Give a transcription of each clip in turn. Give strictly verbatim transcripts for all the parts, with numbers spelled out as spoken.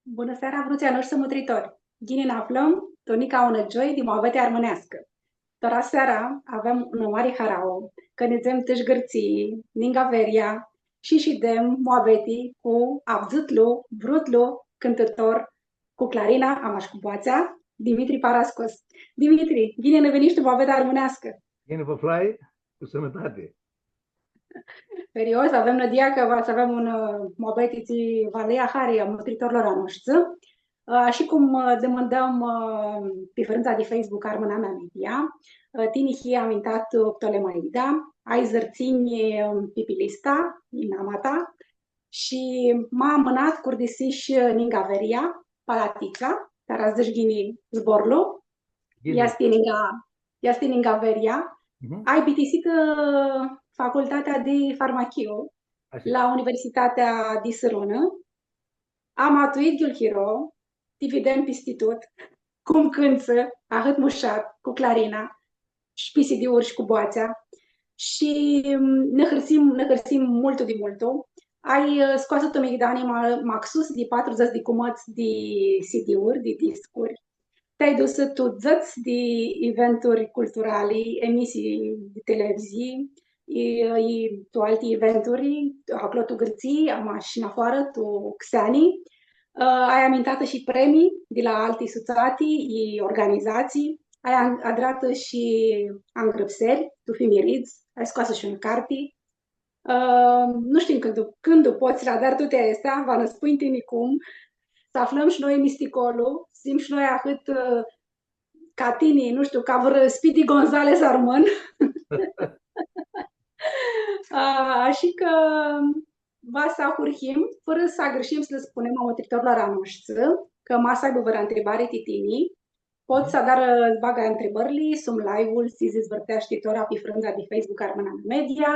Bunã seara, vruts a noshtri mutritori! Ghini nã aflãm tu nica unã gioi di muabeti armãneascã. Tora seara avem unã mari harauã, cã nidzem tu Gãrtsii, ningã Veria, shi shidem muabeti cu avdzãtlu, vrutlu cãntãtor cu clarina, ama shi cu boatsea, Dimitri Parascos. Dimitri, ghini nã vinish tu muabeti armãneascã! Ghini vã aflai, cu sãnãtati! Serios, avem nãdia cã va s-avem un, ã, muabeti tsi va lã lja hari a mutritorlor a noshtri. Ã, ashi cum, ã, dimãndãm, ã, pi frãndza di Facebook Armãnamea Media, ã, tini hii amintat, ã, Ptolemaida, ai dzãrtsinj, ã, Pipilista, Namata, shi ma amãnat curdisish, ã, ningã Veria, Palatitsa, cara dzãsh ghini zborlu, Ghini. Easti ningã, easti ningã Veria. Mhm. Ai bitisitã, ã, facultatea di farmachiu Ashi. La Universitatea di Sãrunã. Ama tu idyiul chiro, ti videm pisti tut, cum cãntsã, ahãt mushat, cu clarina, shi pi C D-uri shi cu boatsea. Shi, mm, nã hãrsim, nã hãrsim multu di multu. Ai, ã, scoasã tu migdani ma-, maxus di patrudzãts di cumãts di C D-uri, di discuri. Ti-ai dusã tu dzãts di eventuri culturali, emisii di televizii, i, i tu alti eventuri, aclo tu Gãrtsii, ama shi nafoarã, tu xeani. Ã, ai amintatã shi premii di la alti sutsati i organizatsii, ai an-, adratã shi angrãpseri tu fimiridz, ai scoasã shi unã carti. Ã, nu shtim cãndu, cãndu pots s-li adari tuti aesti, va nã spunj tini cum, s-aflãm shi noi misticolu, s-him shi noi ahãt, ã, ca tini, nu shtiu, ca vãrã Speedy Gonzales armãn. Ã, ashi cã va s-ahurhim, fãrã s-agãrshim s-lã spunem a mutritorlor a noshtri, cã ma s-aibã vãrã ntribari ti tini, pot s-adarã, s-bagã ntribãrli sum live-ul tsi s-dizvãrteashti tora pi frãndza di Facebook Armãnamea Media.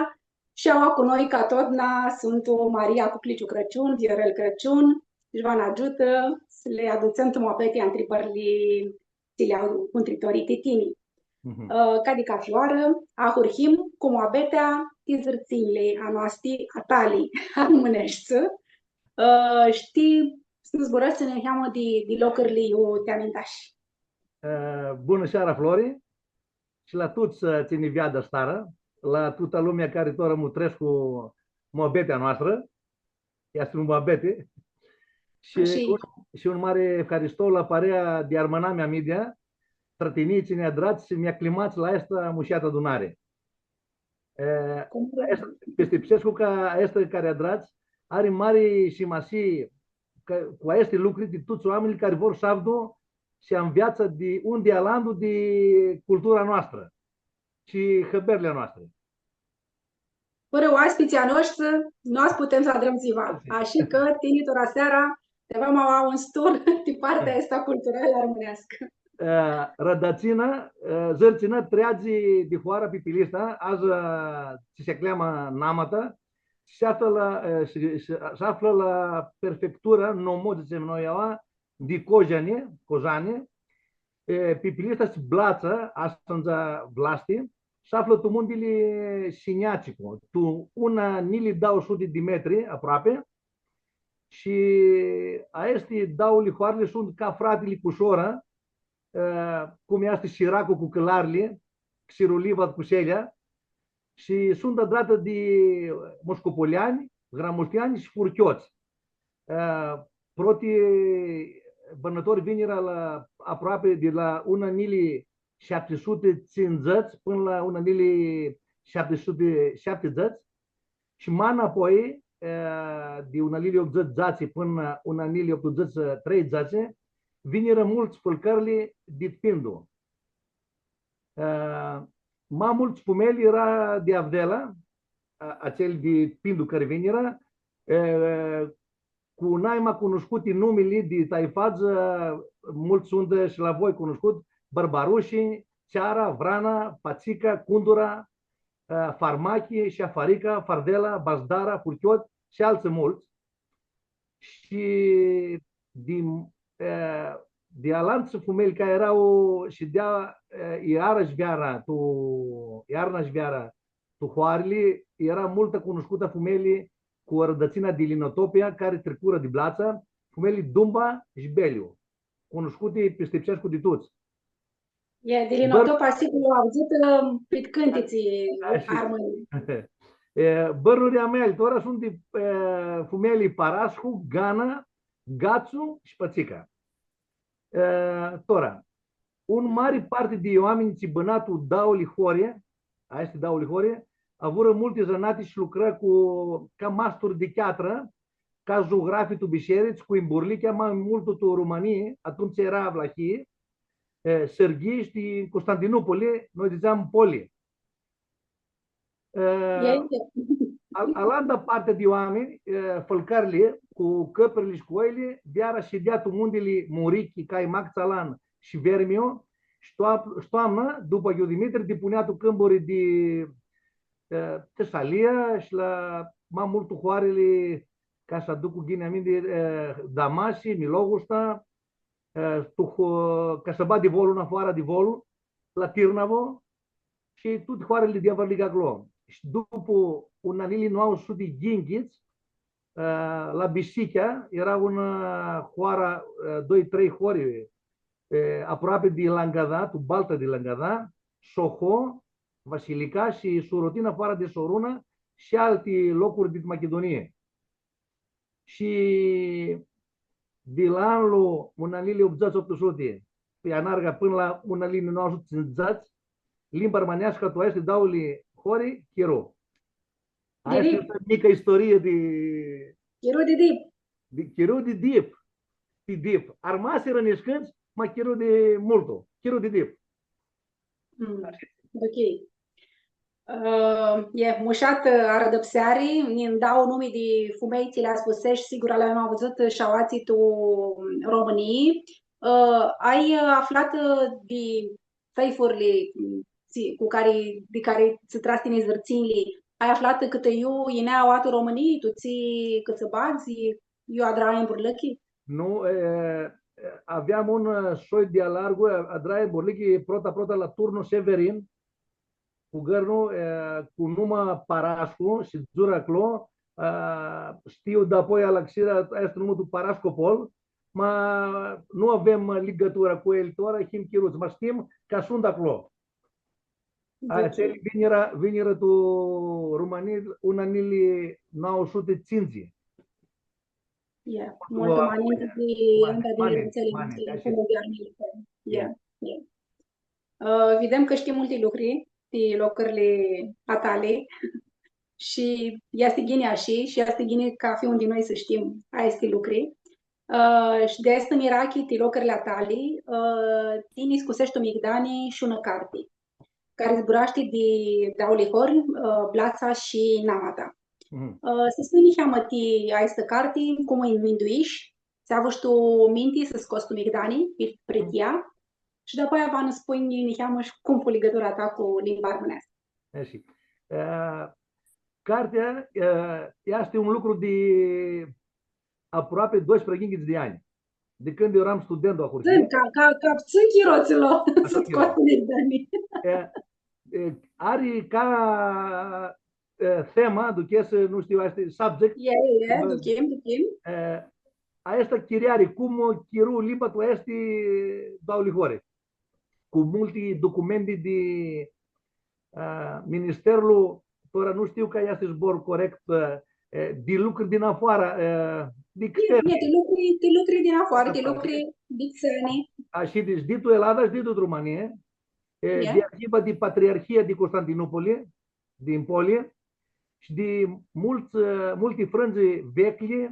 Shi aua cu noi, ca totna, suntu Maria Cucliciu Crãciun, Viorel Crãciun, shi va nã agiutã s-li adutsem tu muabeti ntribãrli tsi li au mutritorlji ti tini. Mhm. Ã, ca di cathi oarã, ahurhim cu muabetea ti dzãrtsinjli a noasti, a tali, armãneshti. Ã, shtii, s-nã zburãm niheamã di, di locurli iu ti amintash. Ã, bunã seara, Flori, shi la tuts, ã, tsi nã veadi asearã, la tutã lumea cari tora mutrescu muabetea a noastrã, easti un muabeti. Shi Ashi. Un, shi un mari efharisto la parea di Armãnamea Media, trã tinjii tsi nã adrats shi nã aclimats la aestã mushatã adunari. E, Cum? Aestã, pistipsescu cã aestã cari adrats ari mari simasii, cã cu aesti lucri di tuts oaminjlji cari vor s-avdu shi anveatsã di un di alantu di cultura noastrã shi hãberli a noastri. Fãrã oaspitslji a noshtri, nu va s-putem s-adrãm tsiva. Ashi cã, tini tora seara, ti va ma aua un stur di partea aestã culturalã armãneascã. E, Rãdãtsinã, e, Dzãrtsinã treadzi di hoara Pipilista, adzã, e, tsi s-cljamã Namata, s-aflã la, e, s-, s-, s-aflã la prefectura, nomo, dzãtsem noi aua, di Cojani, Cojani, e, Pipilista shi Blatsa, astãndzã Vlasti, s-aflã tu muntili Siniatsicu, tu unã njilji dauã suti di metri aproapi, shi aesti dauli hoarli suntu ca fratili cu sora, e, cum easti Siracu cu Cãlarli, Xirulivad cu Selea, shi suntu adratã di muscopoleanj, gramusteanj shi furchiots. E, proti bãnãtori vinirã la aproapi di la unã njilji shapti suti tsindzãts pãnã la unã njilji shapti suti shaptidzãts, shi ma nãpoi, e, di unã njilji optudzãts dzatsi pãnã unã njilji optudzãts treidzãts, vinirã multsã fãlcãrli dit Pindu. E, ma multsã fumelj eara di Avdela, a, atselj di Pindu cari vinirã, e, cu naima cunuscuti numili di taifadzã, multsã suntu shi la voi cunuscuts, Bãrbarushi, Tseara, Vrana, Patsica, Cundura, e, Farmachi, Sheafarica, Fardela, Bazdara, Furchiot shi altsã multsã. Shi di, e, di alantsã fumelj cari eara, shidea, e, iarna shi veara, tu, iarna shi veara, tu hoarli, eara multu cunuscutã fumelj cu arãdãtsina di Linotopia, cari tricurã di Blatsa, fumealji Dumba shi Beliu, cunuscuti pistipseashti di tuts. E, di Linotopa, sigur, u avdzãt, ã, pit cãntitsi armãnj. E, bãrnurli a meali tora suntu di, e, fumealji Parascu, Gana, Gatsu shi Pãtsica. E, tora, un mari parti di oaminj tsi bãna tu dauli hori, aesti dauli hori, avurã multi zãnati shi lucrã cu, ca mastur di cheatrã, ca zugrafi tu biserits, cu imburlichea, ma multu tu Rumãnii, atumtsea eara Vlahii, e, Sãrghii shi Constantinupoli, noi dzãtseam Poli. E, e, e. Al-, alantã parti di oaminj, e, fãlcãrli, cu cãprili shi cu oili, veara shidea tu muntili Murichi, Caimac, Tsalan shi Vermiu, shi toa-, shi toamna, dupã Yiu Dimitri, dipunea tu cãmburi di, e, Tesalia shi la, ma multu hoarili, ca s-aduc cu ghini aminti, e, Damasi, Milogusta, e, tu ho-, ca s-badã di Volu, nafoarã di Volu, la Tirnavo, shi tuti hoarili di avãrliga aclo. Shi dupu unã njilji nauã suti yinghits, e, la Bisichea, eara unã, e, hoarã, e, doi, trei hori, e, aproapi di Langada, tu balta di Langada, Soho, Vasilica shi Surutina, nafoarã di Soruna, shi alti locuri di Machidunii. Shi di la anlu unã njilji optudzãts, optu suti, pi anarga pãnã la unã njilji nauã suti tsindzãts, limba armãneascã tu aesti dauli hori chiru. Aestã easti njicã istorie di... Chiru di dip. Di, chiru di dip. Di dip. Armasirã niscãntsã, ma chiru di multu. Chiru di dip. Mm, ok. Ã, e, mushatã, ã, arãdãpseari, nji dau numi di fumelj tsi li spuseshi, sigura li avem avdzãtã shi aoatsi tu Romãnii. Ã, ai, ã, aflatã, ã, di tãifurli, ã, tsi, cu cari, di cari tsã trasi tini zãrtsinjli, ai aflatã, ã, cãtã iu yinea aoa tu Romãnii, tu tsi cãsãbadz, iu adrai emburlãchi? Nu, e, e, aveam un, e, soi di alargu, e, adrai emburlãchi, prota, prota la Turnu Severin, cu gãrnu, e, cu numa Parascu, shi dzurã aclo, e, shtiu, dapoi alaxirã, aestã numã tu Parascopol, ma nu avem, e, ligãturã cu elj tora, him chiruts, ma shtim cã suntu aclo. Deci, atselj vinirã, vinirã tu Romãnii unã njilji nauã suti tsintsi. Ia, multu ma ninti di, ma ninti di, ma ninti, ashi. Ia, ia. Ã, videm cã shtii multi lucri ti locurli a tali shi easti ghini ashi, shi easti ghini ca fiun di noi s-shtim aesti lucri. Ã, shi di aestã mirachi ti locurli a tali, ã, tini scuseshi tu migdani shi unã carti cari zburashti di dauli hori, ã, Blatsa shi Namata. Mhm. Ã, s-nji spunj niheamã ti aestã carti, cum u minduishi, tsi avushi tu minti s-u scots tu migdani, pi-, pri ea, shi dapoaia va nã spunj niheamã shi cum fu ligãtura ta cu limba armãneascã. Ashi. Ã, cartea, ã, easti un lucru di aproapi doisprãyinghits di anj. Di cãndu eram student la ahurhii. Ca, ca, ca putsãn chiro tsi lo, s-u scots tu migdani. E, e, ari ca, e, themã, aduchescu, nu shtiu, aestã e subject. E, e, e, aduchim, aduchim. E, aestã chiriari, cum chiru limba tu aesti dauli hori. Cu multi documenti di, ã, ministerlu, tora nu shtiu cã easti zbor corect, ã, e, di lucri di nafoarã, e, di externe. E, di lucri, di lucri di nafoarã, di lucri di xeni. A, shi di, di tu Elada shi di tu Rumãnii, e, di arhiva di Patriarhia di Constantinopoli, din Poli, shi di multsã, ã, multi frãndzã veclji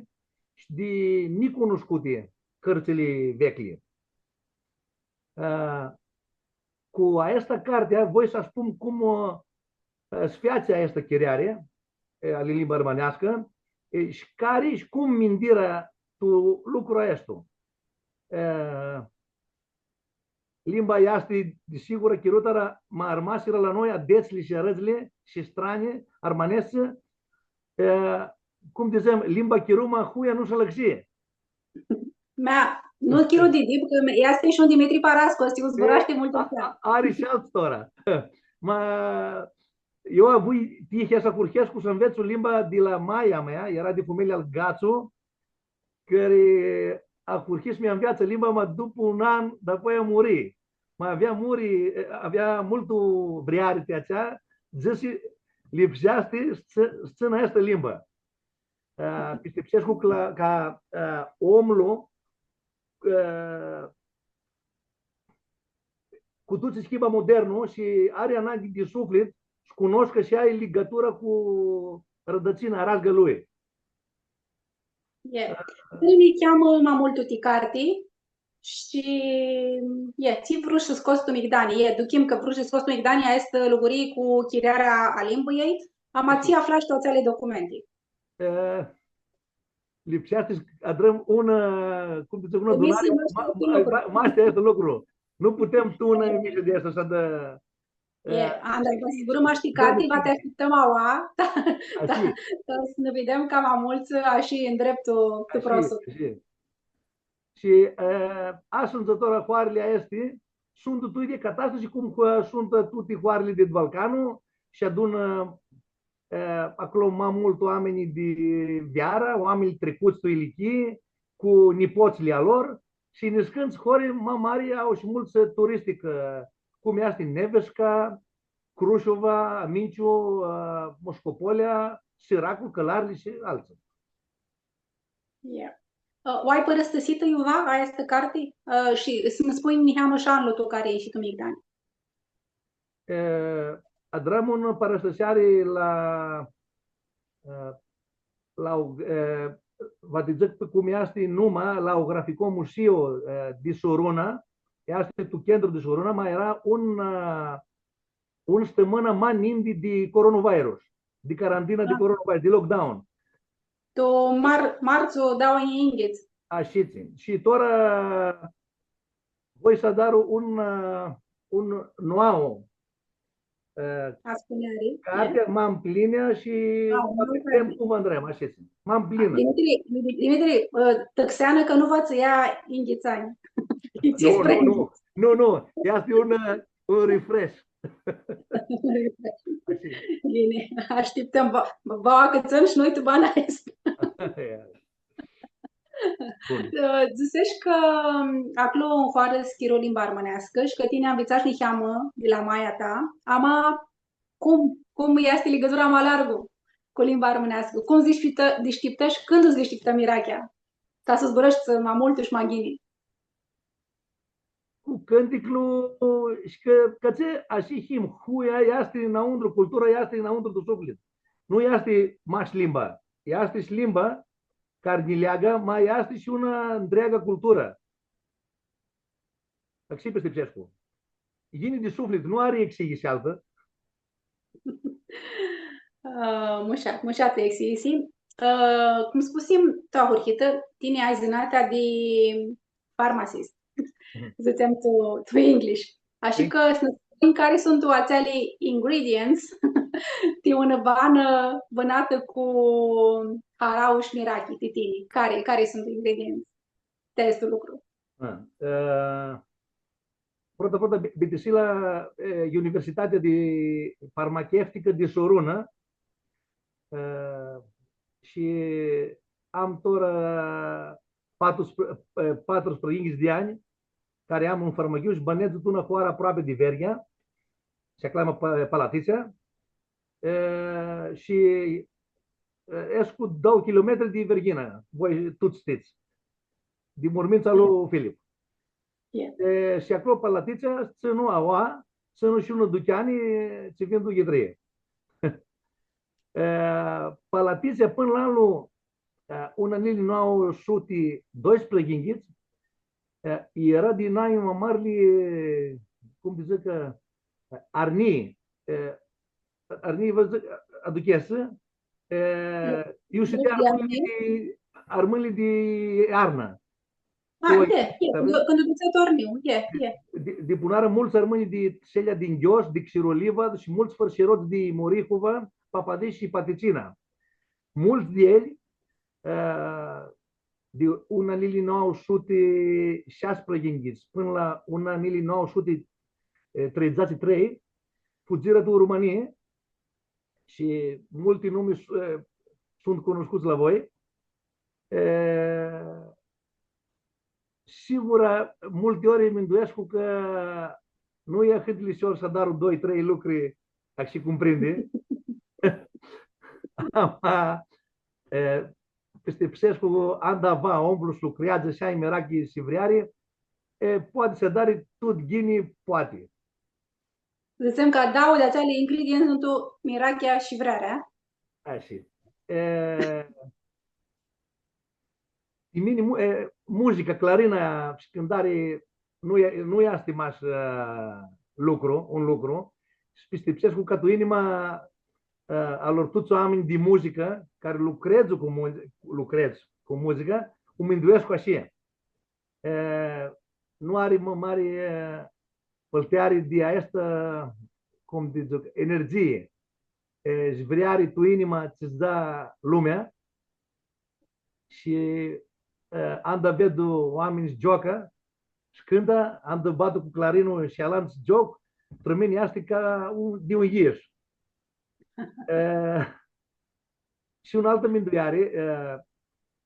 shi di nicunuscuti cãrtsãli veclji. Ã, cu aestã carti, voi s-spun cum, ã, s-featsi aestã chiriari, e, ali limba armãneascã, e, shi cari shi cum mindirã tu lucru aestu. E, limba easti, di sigurã, chirutã, ma armasirã la noi adetsli shi arãdzli shi stranji, armãneshti, e, cum dzãtsem, limba chiru, ma huia nu s-alãxi. Ma, nu chiru di dip, cã easti shi un Dimitri Parascu, tsi u zburashti multu. A, a, ari shi altsã tora. Ma, eu avui tihea s-ahurhescu s-anvets limba di la maia mea, eara di fumealja al Gatsu, cari ahurhi s-mi anveatsã limba, ma dupã un an, dapoaia muri. Ma avea muri, avea multu vreari ti atsea, dzãsi, lipseashti s-, s-tsãnã aestã limbã. Ã, pistipsescu cã, ca, ã, omlu, ã, cu tut tsi s-hibã modernu shi ari ananghi di suflit, s-cunoascã shi ai ligãtura cu rãdãtsina, arazga lui. E. Cari nã cheamã ma multu ti carti shi, e, tsi vrush s-scots tu migdani? E, duchim cã vrush s-scots tu migdani, aestã lugurii cu chirirea a limbãljei, ama tsi aflash tu atseali documenti? E, lipseashti s-adrãm unã, cum dzãc, unã adunari, ma, ma, ma, ma, aestã easti lucru. Nu putem tu unã emisiuni di aestã s-adrãm. E, Andrei, va s-zburãm ashi ti carti, va ti ashtiptãm aua, ta, ta, ta s-nã videm cama multsã, ashi, ndreptu, tu prosum. Shi, e, ashi suntu tora hoarili aesti, suntu tu idyea catastasi cum cã suntu tuti hoarili di Balcanu shi adunã, e, aclo ma multu oaminj di vearã, oaminj tricuts tu ilichii, cu nipotslji a lor, shi niscãnti hori ma mari au shi multsã turisti, cum easti Nevesca, Crushova, Aminciu, e, Moscopolea, Siracul, Cãlarli shi altsã. Ia. Ã, u ai pãrãstãsitã iuva aestã carti? Ã, shi s-nã spunj niheamã shi anlu tu cari ai ishit tu migdani. E, adrãm unã pãrãstãseari la, e, la, e, va ti dzãc cum easti numa, la Etnografico Museu, e, di Suruna, easti tu chentru di Suruna, ma eara un, e, un stãmãnã ma ninti di coronavirus, di carantina di coronavirus, di lockdown. Tu mar-, martsu dauã njilji yinghits. Ashitsi. Shi tora voi s-adar un, ã, un nou, ã, cartea ma mplinã shi va vedem cum va andrem, ashitsi. Ma mplinã. Dimitri, Dimitri, ã, tãxeanã cã nu va tsã ia yinghits anj. Nu, nu, nu, nu, nu, easti un, ã, un refresh. Ghini, ashtiptãm, va, va u acãtsãm shi noi tu bana aestã. Bun. Ã, dzãseshi cã, ãm, aclo tu hoarã s-chiro limba armãneascã shi cã tini anvitsash niheamã di la maia ta, ama cum, cum easti ligãtura ma largu cu limba armãneascã? Cum s-dishpitã-, dishpitã shi cãndu s-dishpitã mirachea? Ta s-zburãshti ma multu shi ma ghini. Cu cãnticlu, shi cã, cã tsi, ashi him, huia easti nãuntru, cultura easti nãuntru tu suflit. Nu easti mash limba. Easti shi limba cari nã leagã, ma easti shi unã ntreagã culturã. Ashi pistipsescu. Yini di suflit, nu ari exiyisi altã. Ã, mushat, mushat exiyisi. Ã, cum spusim tu ahurhitã, tini ai zãnatea di pharmacist. Mhm. Dzãtsem tu, tu English. Ashi cã s-nã spunj cari suntu atseali ingredients ti unã banã bãnatã cu harauã shi mirachi ti tini. Cari, cari suntu ingredients ti aestu lucru? A, ã, prota, prota, bi-, bitisi la, e, Universitatea di Farmachefticã di Suruna, ã, shi am tora patru, e, patru sãptãmãnj di anj, cari am un farmachiu shi bãnedz tu unã hoarã aproapi di Veryea, s-acljamã Pa-, Palatitsea, e, shi, e, escu doi kilometri di Verghina, voi tuts shtits, di murmintsã a lui Filip. E, shi aclo, Palatitsea, tsãnu aua, tsãnu shi unã ducheani, tsi vindu yitrii. E, Palatitsea, pãnã la anlu, e, unã njilji nauã suti doisprãyinghits, e, eara di nai ma marli, cum dzãc, e, arnii, e, arnii, vã dzãc, aduchescu, e, iu shidea armãnjlji di, armãnjlji di iarnã. A, e, e, cãndu, cãndu dutsea tu arniu, e, e. Di, dipunarã multsã armãnj di Selea di Nghios, di Xiroliva shi multsã fãrshirots di Morihova, Papadish shi Patitsina. Multsã di elj, e, di unã njilji nauã suti shasprãyinghits pãnã la unã njilji nauã suti treidzãts shi trei, fudzirã tu Rumãnii shi multi numi s-, e, suntu cunuscuts la voi. E, Sigura, multi ori minduescu cã nu e ahãt lishor s-adari doi, trei lucri, ashi cum prindi. Ama, e, pistipsescu, anda va omlu s-lucreadzã shi ai mirachi shi vreari, e, poati s-adari tut ghini, poati. Dzãtsem cã dauã di atseali ingredients suntu mirachea shi vrearea. Ashi. E, ti mini mu-, e, muzica, clarina, shi cãntari, nu e, nu easti mash, e, lucru, un lucru. Shi pistipsescu cã tu inima, e, a lor tuts oaminj di muzicã, cari lucredzu cu mu-, lucredzu cu muzica, u minduescu ashi. E, nu ari, mã, mari, e, pãlteari di aestã, cum dzãc, energie, e, shi vreari tu inima tsi-ts da lumea, shi, e, anda vedu oaminj s-gioacã, shi cãnda, anda batu cu clarinul shi alantsã s-gioc, pri mini easti ca un, di un yish. E, shi unã altã mindueari, e,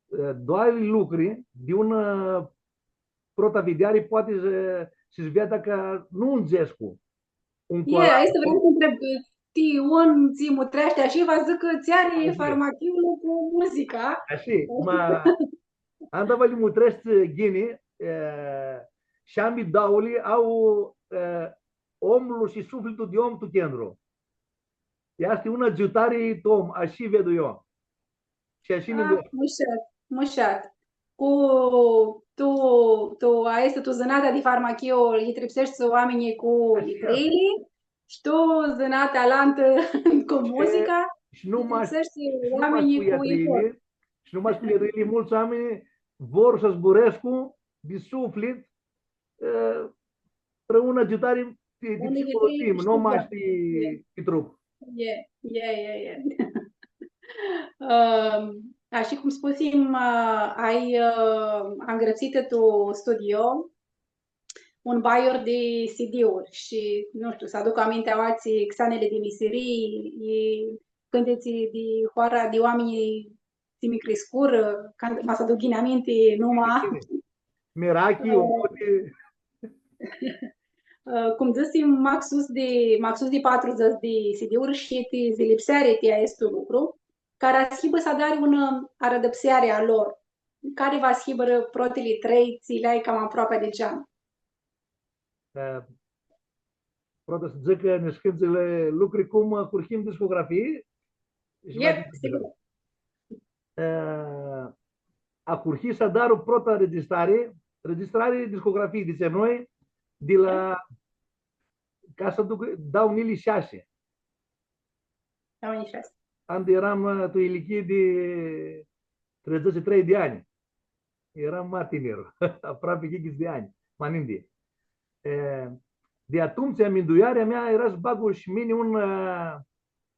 e, doauãli lucri, di unã, e, prota videari, poati s-, s-veadã cã nu undzescu un cu alantu. Aestã vream s-ti ntreb, ti un tsi mutreashti ashi, va dzãcã cã tsi ari farmachiul cu muzica. Ashi, ma, anda va li mutreshti ghini, e, shi ambi dauãli au, e, omlu shi suflitlu di om tu chentru. Easti unã agiutari tu om, ashi vedu eu. Shi ashi mi... Ah, mushat, mushat. Cu, tu, tu, aestã, tu zãnatea di farmachiu, lji tripseshti oaminjlji cu ideiili, shi tu zãnatea alantã cu muzica, shi nu mash, lji tripseshti oaminjlji cu ideiili. Shi nu mash cu ideiili, multsã oaminj vor s-zburãscu di suflit, e, trã unã agiutari ti, ti psihologhii, nu mash ti, ti trup. E, e, e, e. Ãm, ashi cum spusim, ã, ai, ã, angrãpsitã tu studio un baior di C D-uri shi, nu shtiu, s-aduc aminti aoatsi xanili di misirii, i cãntitsi di hoara, di oaminj tsi mi criscurã, canda, ma s-aduc ghini aminti numa. Mirachi, ã, cum dzãsim, maxus di, maxus di patrudzãts di C D-uri shi ti zilipseari ti aestu lucru, cara s-hibã s-adari unã arãdãpseari a lor, cari va s-hibã protili trei tsi li ai cama aproapea di gean. E, prota s-dzãc cã niscãntsã lucri cum ahurhim discografii. Shi... Yep, sigur. E, ahurhi s-adaru prota registrari, registrari discografii, dzãtsem noi, di la, ca s-aduc, dauã njilji shasi. Dauã njilji shasi. Anda eram, ã, tu ilichii di treidzãts shi trei di anj. Eram ma tinir, aproapi yinghits di anj, ma nindi. E, di atumtsea, minduearea mea eara s-bag shi mini un, ã,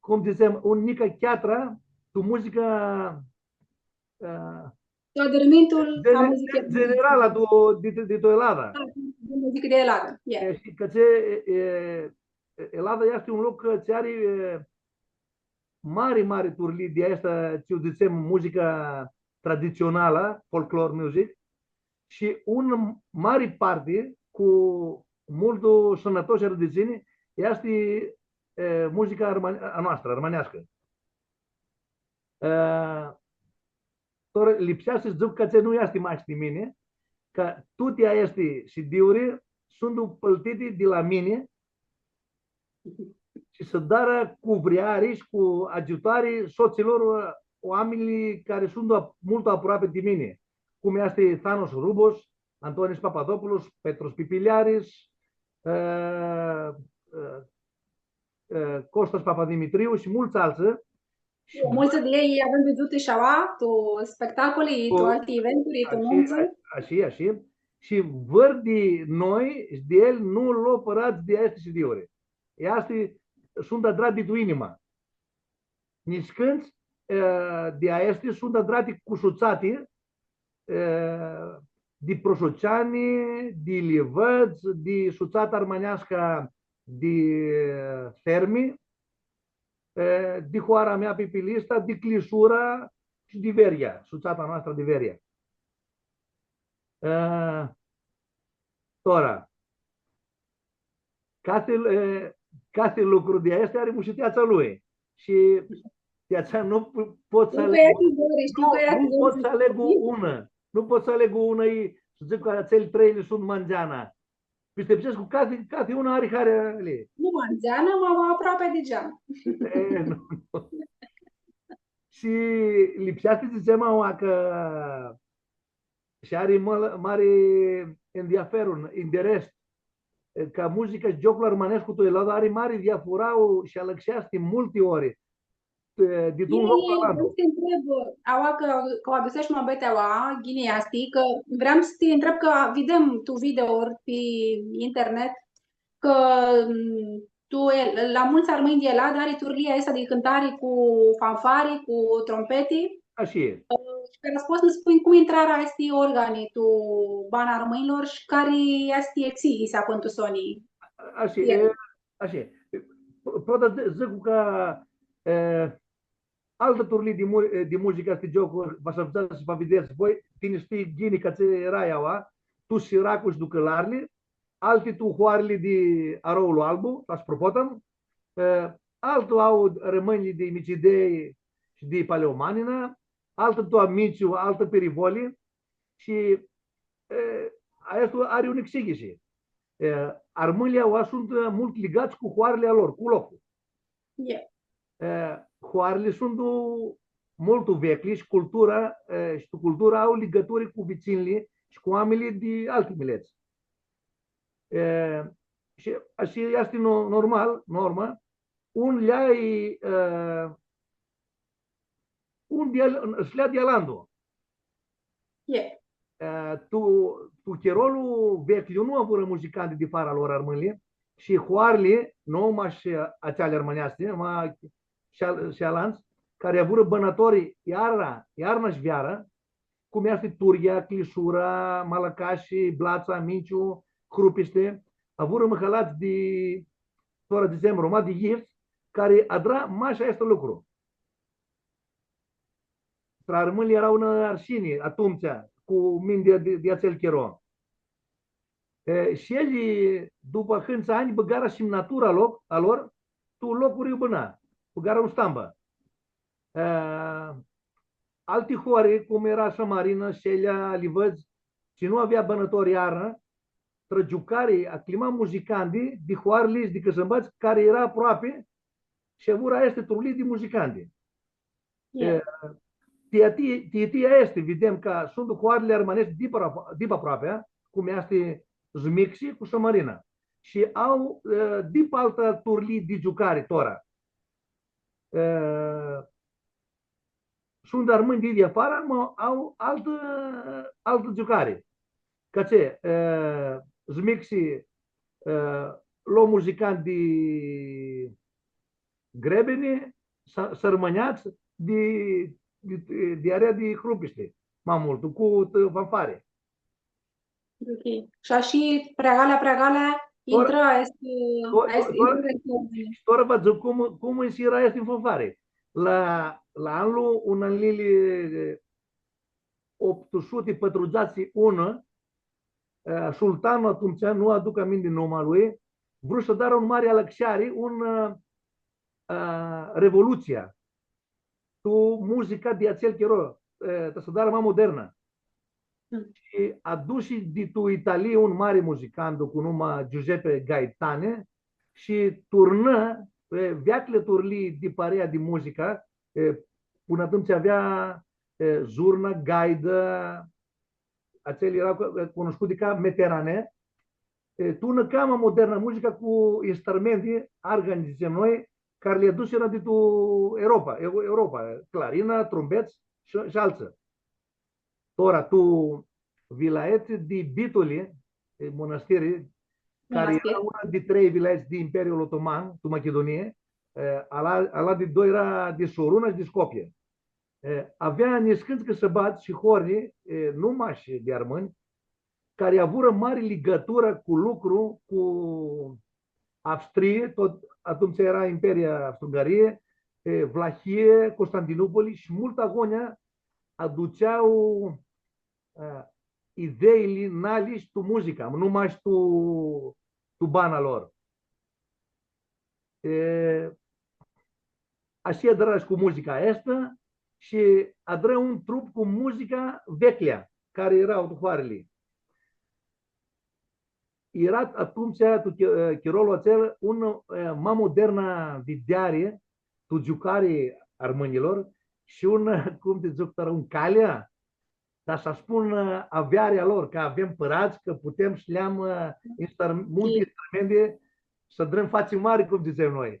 cum dzãtsem, un nica cheatrã tu muzica, ã, tu adãrmintul a muzicãljei generalã tu, di, di tu Elada. Da, di muzica di Elada, yeah. E, shi cã tsi, e, e, Elada easti un loc cã tsi ari, e, mari, mari turlii di aestã, tsi u dzãtsem, muzica traditsionalã, folklore music, shi un mari parti cu multu sãnãtosi rãdãtsini easti, e, muzica armã-, a noastrã, armãneascã. E, tora, lipsea s-dzãc cã tsi nu easti mash ti mini, cã tuti aesti C D-uri suntu pãltiti di la mini, shi s-adarã cu vreari shi cu agiutari sotslor, oaminjlji cari suntu ap-, multu aproapi di mini, cum easti Thanos Rubos, Antonis Papadopoulos, Petros Pipiliaris, e, e, e, Costas Papadimitriu shi multsã altsã. Shi multsã di elj avem vidzutã shi aua, tu spectacoli, tu, tu alti eventuri, tu, ashi, nuntsã. A-, ashi, ashi. Shi vãr di noi, di elj nu lo pãradz di aesti C D-uri. Easti, suntu adrati tu inima. Niscãntsã, e, di aesti suntu adrati cu sutsati, e, di Proshuceani, di Livãdz, di sutsata armãneascã di, e, Fermi, e, di hoara mea Pipilista, di Clisura shi di Veria, sutsata noastrã di Veria. E, Tora, cathi, e, cathi lucru di aesti ari mushuteatsa lui. Shi di atsea nu p-, pots s-, nu aleg, pots s-aleg, nu, nu pots s-aleg unã. Nu pots s-aleg unã, e, s-dzãc cã atseali trei suntu ma ndzeanã. Pistipsescu cã cathi, cathi unã ari harea a ljei. Nu ma ndzeanã, ma, ma aproapi di geam. E, nu, nu. Shi lipseashti s-dzãtsem aua cã shi ari ma-, mari endiaferun, interes, cã muzica shi gioclu armãnescu tu Elada ari mari diafurau shi alãxeashti multi ori, e, di tu un loc la altu. Vream s-ti ntreb, aua cã, cã u adusesh muabetea aua, ghini easti, cã vream s-ti ntreb cã videm tu videouri pi internet, cã, m, tu el-, la multsã armãnj di Elada ari turlia aestã di cãntari cu fanfari, cu trompeti. Ashi e. Ã, shi cã s-pots s-nã spunj cum intrarã aesti organi tu bana armãnjlor shi cari easti exiyisea pãn tu soni? Ashi e, ashi e. P-, pot s-dzãc cã, e, altã turlii di mu-, di muzicã, aesti giocuri, va s-avdzãts shi va videts voi, tini shtii ghini cã tsi eara aua, tu Siracusi, tu Cãlarli, alti tu hoarli di Aroulu Albu, la Spropotam, e, altu au armãnjlji di Mitsidei shi di Paleomanina, altã tu Amiciu, altã Pirivoli, shi, e, aestã ari unã exiyisi. E, armãnjlji aua suntu, e, multu ligats cu hoarli a lor, cu loclu. E, hoarli suntu multu veclji shi cultura, e, shi tu cultura au ligãturi cu vitsinjlji shi cu oaminjlji di alti milets. E, shi ashi easti no-, normal, norma, un lja, e, un di al-, s-lja di alantu. E, tu, tu chirolu vecljiu nu avurã muzicanti di fara lor armãnjlji, shi hoarli, nu mash atseali armãneashti, ma shi al-, shi alantsã, cari avurã bãnãtori iarna, iarna shi veara, cum easti Turghia, Clisura, Malãcashi, Blatsa, Minciu, Hrupisti, avurã mãhãlats di, tora dzãtsem, roma di yifts, cari adra mash aestu lucru. Tra armãnjlji eara unã arshini atumtsea, cu mintea di, di atsel chiro. E, shi elj, dupã ahãntsã anj, bãgarã simnatura lo-, a lor, tu loclu iu bãna, bãgarã un stambã. E, alti hori, cum eara Sãmarinã, Shelea, Alivãdz, tsi nu avea bãnãtori iarna, tra giucari, aclima muzicanti di hoarli shi di cãsãbãts, cari eara aproapi, shi avurã aesti turlii di muzicanti. E, ti, ti, ti, ti aesti, videm cã suntu hoarli armãneshti di pa-, di pa aproapi, cum easti Zmixi cu Sãmarina. Shi au, e, di pa altã turlii di giucari, tora. E, suntu armãnj di idyea farã, ma au altã, altã giucari. Cã tsi, e, Zmixi, e, lo muzicanti di Grebeni, s-, sãrmãnjats di, di, di area di Hrupisti, ma multu, cu, ã, fanfari. Ok. Shi ashi, preagalea, preagalea, tora, intrã aesti, tora, aesti, tora, intrã aesti oaminj. Tora va dzãc cum, cum ãnshirã aesti fanfari. La, la anlu, unã njilji optu suti patrudzãtsi unã, e, sultanlu atumtsea, nu aduc aminti numa lui, vru s-adarã un mari alãxeari, un, e, e, revolutsia. Tu muzica di atsel chiro, e, ta s-adarã ma modernã. Mm. Shi adusi di tu Italii un mari muzicantu cu numa Giuseppe Gaetani shi turnã, e, veaclji turlii di parea di muzica, e, pãnã atumtsea avea, e, zurna, gaidã, atseali eara cu-, cunuscuti ca meterane, e, tu unã cama modernã muzica cu instrumenti, argani, dzãtsem noi, cari li adusirã di tu Europa, Eu-, Europa, clarinã, trumbets shi, shi altsã. Tora, tu vilaet di Bituli, e, Mãnãstiri, cari eara unã di trei vilaets di Imperiul Otoman, tu Machidunii, e, ala, ala di doi eara di Soruna shi di Scopie. E, avea niscãntsã cãsãbadz shi hori, e, nu mash di armãnj, cari avurã mari ligãturã cu lucru cu Avstrii, tut atumtsea eara Imperia Austro-Ungãrie, e, Vlahie, Constantinopoli shi multu agonja adutsea, e, ideili nali shi tu muzica, nu mash tu, tu bana lor. E, ashi adrã shi cu muzica aestã shi adrã un trup cu muzica veclea, cari eara tu hoarili. Eara atumtsea, tu chi-, chirolu atsel, un, e, ma modernã videari tu giucari armãnjlor shi un, cum ti dzãc, un calea, ta s-spun, avearea lor, cã avem pãradz, cã putem s-leam, ã, instar-, multi instrumenti, s-adrãm fatsi mari, cum dzãtsem noi.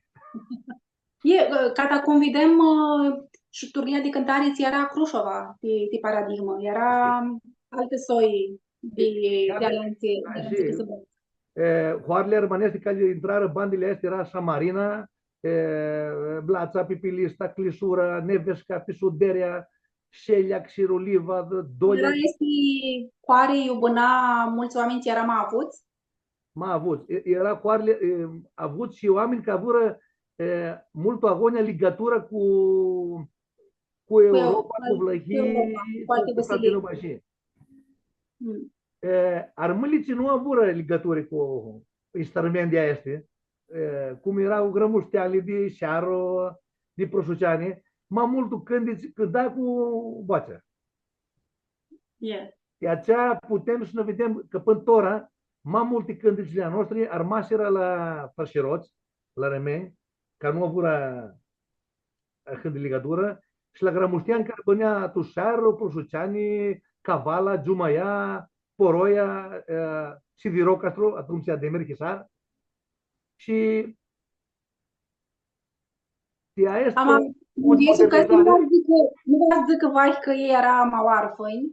E, ã, ca ta cum videm, ã, shi turlia di cãntari tsi eara Crushova, ti, ti paradigmã, eara altã soi di, di alanti, di alanti cãsãbãnj. E, hoarili armãneshti cari intrarã bandili aesti eara Samarina, e, Blatsa, Pipilista, Clisura, Nevesca, Pisuderea, Sheljac, Siruliva, Dolia. Eara aesti hoari iu bãna multsã oaminj tsi eara ma avuts? Ma avuts. E, eara hoarili, e, avuts shi oaminj cari avurã, e, multu agonja ligatura cu, cu Europa, cu Europa, cu Vlãhii, cu alti vãsilii. Constantinopola shi. Mm. E, armãnjlji tsi nu avurã ligãturi cu instrumentili aesti, e, cum eara grãmusteanjlji di Searã, di Proshuceani, ma multu cãntitsi, cãnta cu boatsea. E. Di atsea putem s-nã videm cã pãnã tora, ma multi cãntitsli a noshtri armasirã la fãrshirots, la armãnj, cã nu avurã ahãntã ligaturã, shi la grãmusteanj cari bãna tu Searã, Proshuceani, Cavala, Giumaia, Poroia, e, Sidirocastru, atumtsea Demir Chisar. Shi ti aestã... Ama, un, minduescu cã nu va s-dzãcã, nu va s-dzãcã vahi cã elj eara ma oarfãnj.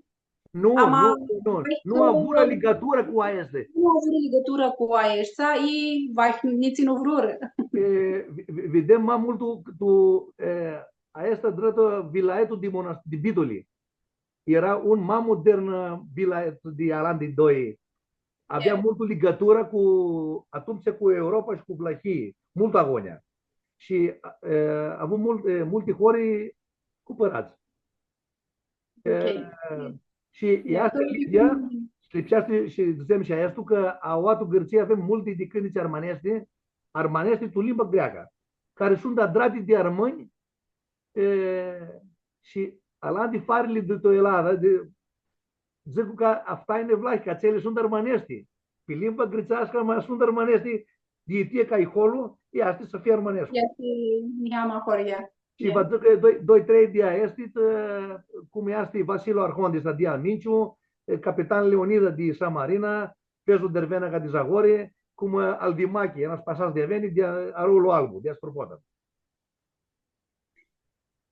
Nu, ama nu, nu, nu avurã ligãturã cu aesti. Nu avurã ligãturã cu aeshti, i vahi nitsi nu vrurã. E, vi-, vi-, videm ma multu tu, tu, e, aestã dreptu vilaetul di Monas-, di Bidoli. Eara un ma modern, ã, vilaet di alanti doi. Avea multu ligãturã cu, atumtsea cu Europa shi cu Vlãhii, multu agonja. Shi, e, avu mul-, e, multi hori cu pãradz. E, shi easti Lidia, shi lipseashti shi dzãtsem shi aestu, cã aoa tu Gãrtsii avem multi di cãntitsi armãneshti, armãneshti tu limba greacã, cari suntu adrati di armãnj, e, shi alanti farili di tu Elada, di, dzãc cã afta-i nevlahi, cã atseali suntu armãneshti. Pi limba grãtseascã, ma suntu armãneshti, di itie ca iholu, easti s-fii armãnescu. Easti niheamã ahoryea. Shi va dzãc cã doi, doi, trei di aesti, ã, cum easti Vasilu Arhondis, Adia Minciu, e, Capitan Leonida di Samarina, Pezu Dervena ca di Zagori, cum, ã, Aldimachi, eara spasats di aveni, di a-, Arãulu Albu, di Aspropota.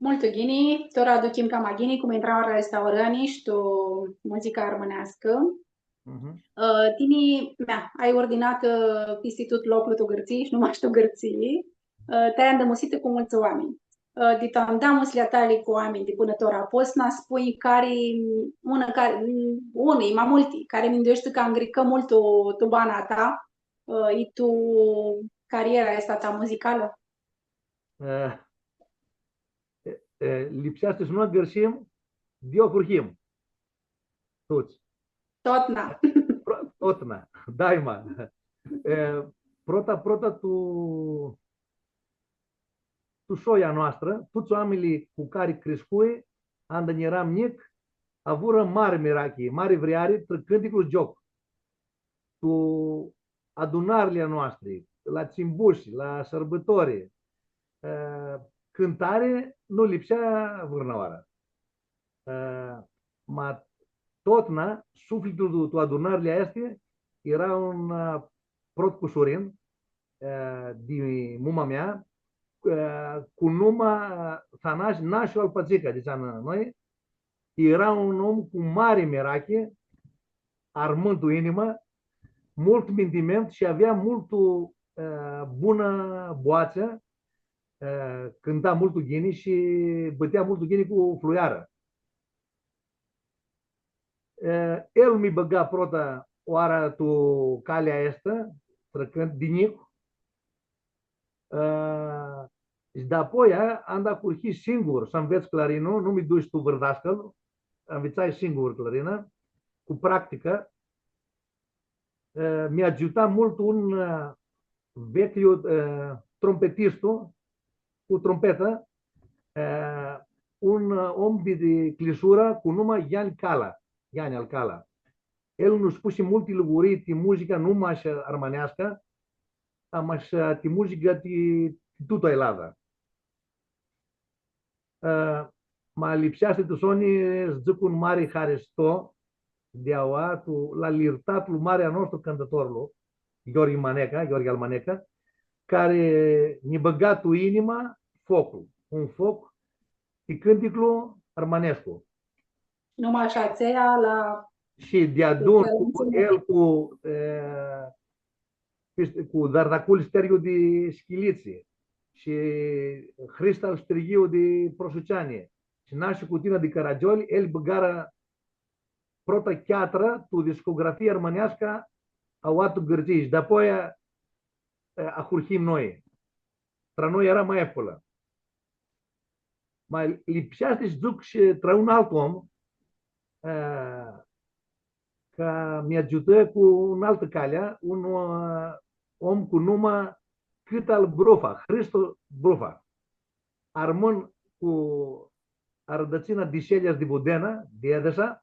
Multu ghini, tora aduchim cama ghini cum intrarã aesti armãnj tu muzica armãneascã. Mhm. Ã, tini, mea, ai urdinatã, ã, pisti tut loclu tu Gãrtsii shi nu mash tu Gãrtsii. Ã, ti-ai andãmusitã cu multsã oaminj. Ã, di tu andamusli a tali cu oaminj di pãnã tora, pots s-nã spunj cari, unã cari, unã, ma multi, cari mindueshti cã angricã multu tu, tu bana ta, ã, i tu cariera aestã a ta muzicalã? E, e, e, lipseashti s-nu agãrshim di iu ahurhim. Tuts. Totna. Pro-, totna, daima. E, prota, prota tu, tu soia a noastrã, tuts oaminjlji cu cari criscui, anda nj-eram njic, avurã mari mirachi, mari vreari, trã cãnticlu gioc. Tu adunarli a noastri, la tsimbushi, la sãrbãtori, e, cãntari nu lipsea vãrnãoarã. E, ma totna, suflitlu tu, tu adunarli aesti eara un, e, prot cusurin, e, di muma mea, e, cu numa, e, Thanasi, Nashu al Patsica, dzãtseam noi, eara un om cu mari mirachi, armãn tu inimã, multu mintimentu shi avea multu, e, bunã boatsã, e, cãnta multu ghini shi bãtea multu ghini cu fluiarã. E, el mi bãga prota oarã tu calea aestã, trã cãnt-, di njic, Ã, shi dapoia, anda ahurhii singur s-anvets clarinlu, nu mi dush tu vãr dascal, anvitsai singur clarina. cu practicã, eh, mi agiuta multu un, eh, veclju, eh, trompetistu cu trompetã, eh, un, eh, om di, di Clisurã cu numa Iani Cala, Iani al Cala. El nã spusi multi lugurii ti muzica, nu mash armãneascã, ama shi ti muzica ti, ti tutã Elada. Ã, ma lipseashti tu soni s-dzãc un mari haristo di aua, tu, la lirtatlu mari a nostru cãntãtorlu, Gheorghi Maneca, Gheorghi al Maneca, cari nji bãga tu inimã foclu, un foc ti cãnticlu armãnescu. Numa shi atsea la... Shi deadun cu el, cu, e, cu Dardacul Sterghiu di Schilitsi shi Hristal Sterghiu di Prosuceani shi Nashi Cutina di Caragioli, el bãgarã prota cheatrã tu discografia armãneascã a aoa tu Gãrtsii. Shi dapoaia, e, ahurhim noi. Tra noi eara ma efculã. Ma lipseashti s-dzãc shi tra un altu om, e, cã mi agiutã cu unã altã calea, un, e, om cu numa Cãtal Brufa, Hristo Brufa. Armãn cu arãdãtsina di Shelea, di Budena, di Edesa,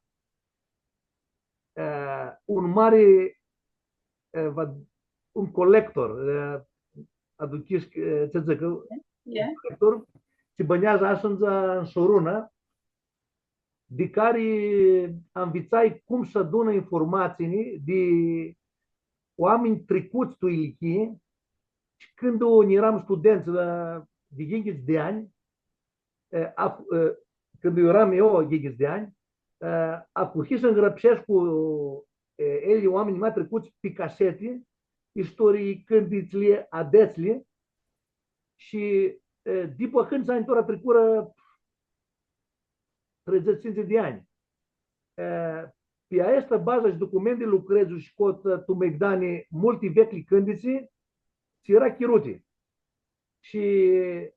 e, un mari, e, va, un colector, e, aduchis, e, tsi dzãc, un colector, tsi bãneadzã asãndzã tu Sorunã, di cari anvitsai cum s-adunã informatsii di oaminj tricuts tu ilichii, shi cãndu nj-eram studentsã, la, di yinghits di anj, e, ac-, e, cãndu eram eu yinghits di anj, e, ahurhii s-ngrãpsescu, e, elj oaminj ma tricuts pi caseti, istorii, cãntitsli, adetsli, shi, e, dupã cãndu s-ai tora tricurã treidzãts, tsintsi di anj. E, pi aestã bazã shi documentili lucredz shi scot, e, tu migdani multi veclji cãntitsi, tsi eara chiruti. Shi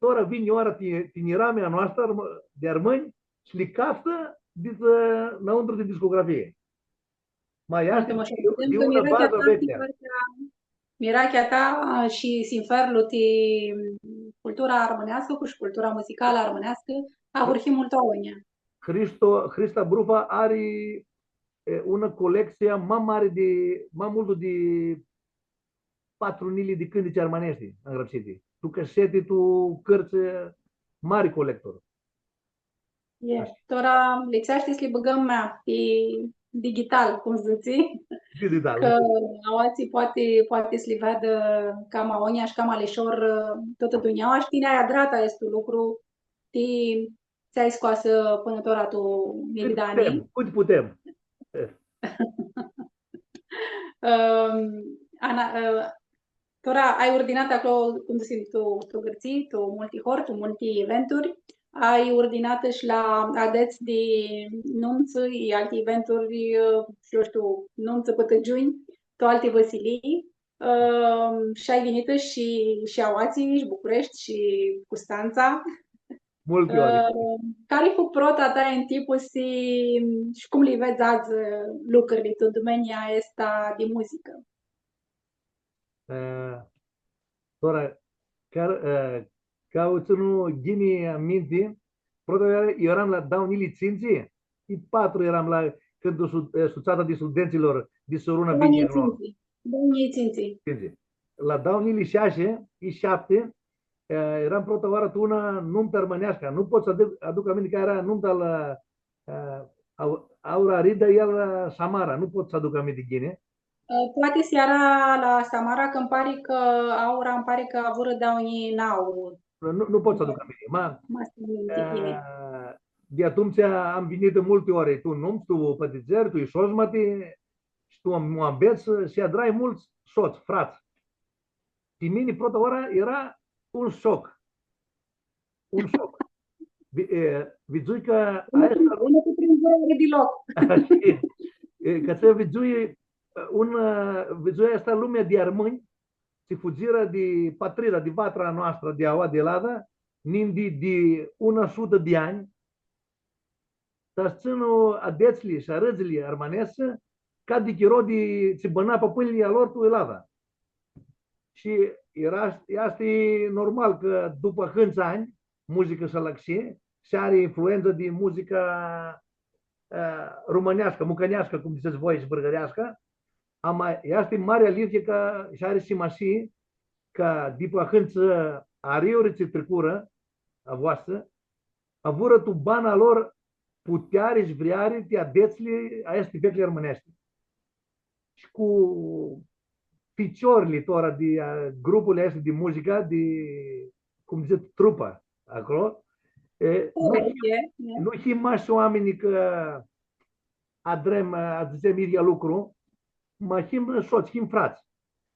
tora vini oara ti-, tinjiramea a noastrã, armã-, di armãnj, shi li caftã dit, e, nãuntru di discografii. Ma easti, ma shi di, di unã bazã veclji. Mirachea ta shi sinferlu ti cultura armãneascã, cu shi cultura muzicalã armãneascã, ahurhi multu agonja. Hristo, Hrista Brufa ari, e, unã colectsii ma mari di, ma multu di patru njilji di cãntitsi armãneshti angrãpsiti. Tu caseti, tu cãrtsã, mari colector. E, tora lipseashti s-li bãgãm, ma, pi digital, cum dzãtsi. Digital. Cã aoatsi poati, poati s-li veadã cama agonja shi cama lishor, ã, tutã dunjaua. Shi tini ai adratã aestu lucru, ti tsi ai scoasã pãnã tora tu migdani. Cãt putem, cãt putem. Ãm, Ana, ã, tora ai urdinatã aclo, cum dzãsim, tu, tu Gãrtsii, tu multi hori, tu multi eventuri. Ai urdinatã shi la adets di numtsã, i alti eventuri, ã, shi eu shtiu, numtsã, pãtãgiunj, tu alti vãsilii. Ãm, shi ai vinitã shi, shi aoatsi, shi Bucureshti, shi Custantsa. Multi ori. Ãm, cari fu prota ta ntipusi shi cum li vedz adzã lucrili tu dumenia aestã di muzicã? Ã, tora, ca, ã, ca u tsãn ghini aminti, prota oarã earam la dauã njilji tsintsi, i patru earam la, cãndu su-, e, Sutsata di Studentsãlor di Sorunã vini aclo. Dauã njilji tsintsi. Dauã njilji tsintsi. Tsintsi. La dauã njilji shasi, i shapti, e, earam prota oarã tu unã numtã armãneascã. Nu pot s-aduc, aduc aminti cari eara numta la, e, Au-, Aura Rida, ea la Samara. Nu pot s-aduc aminti ghini. E, poati s-eara la Samara, cã nji pari cã Aura, nji pari cã avurã dauã njilji nauã. Nu, nu pot s-aduc aminti. Ma, ma s-tsãn minti, ghini. E, di atumtsea am vinitã multi ori tu numtsã, tu pãtidzeri, tu isozmati, shi tu muabets, shi adrai multsã sots, frats. Ti mini, prota oarã, eara un shoc. Un shoc. Vi-, e, vidzui cã... Unã aestã cutrim-, unã cutrimburari di loc. Shi, e, cã tsi vidzui, e, un, e, vidzui aestã lumea di armãnj, tsi fudzirã di patrida, di vatra a noastrã, di aoa, di Elada, nindi di unã sutã di anj, ta s-tsãnã adetsli shi arãdzli armãneshti, ca di chiro di tsi bãna pãpãnjlji a lor tu Elada. Shi eara, easti normal cã dupã ahãntsã anj, muzica s-alãxi, shi ari influentsa di muzica, ã, rumãneascã, mucãneascã, cum dzãtsets voi, shi vãrgãreascã, ama easti mari alithia cã shi ari simasii cã dupã ahãntsã ariuri tsi tricurã, a voastrã, avurã tu bana lor puteari shi vreari ti adetsli aesti veclji armãneshti. Shi cu ficiorlji tora di, a, grupul aestu di muzica, di, cum dzãc, trupa aclo, e, nu him, nu him mash oaminj cã adrãm, a, dzãtsem, idyea lucru, ma him sots, him frats.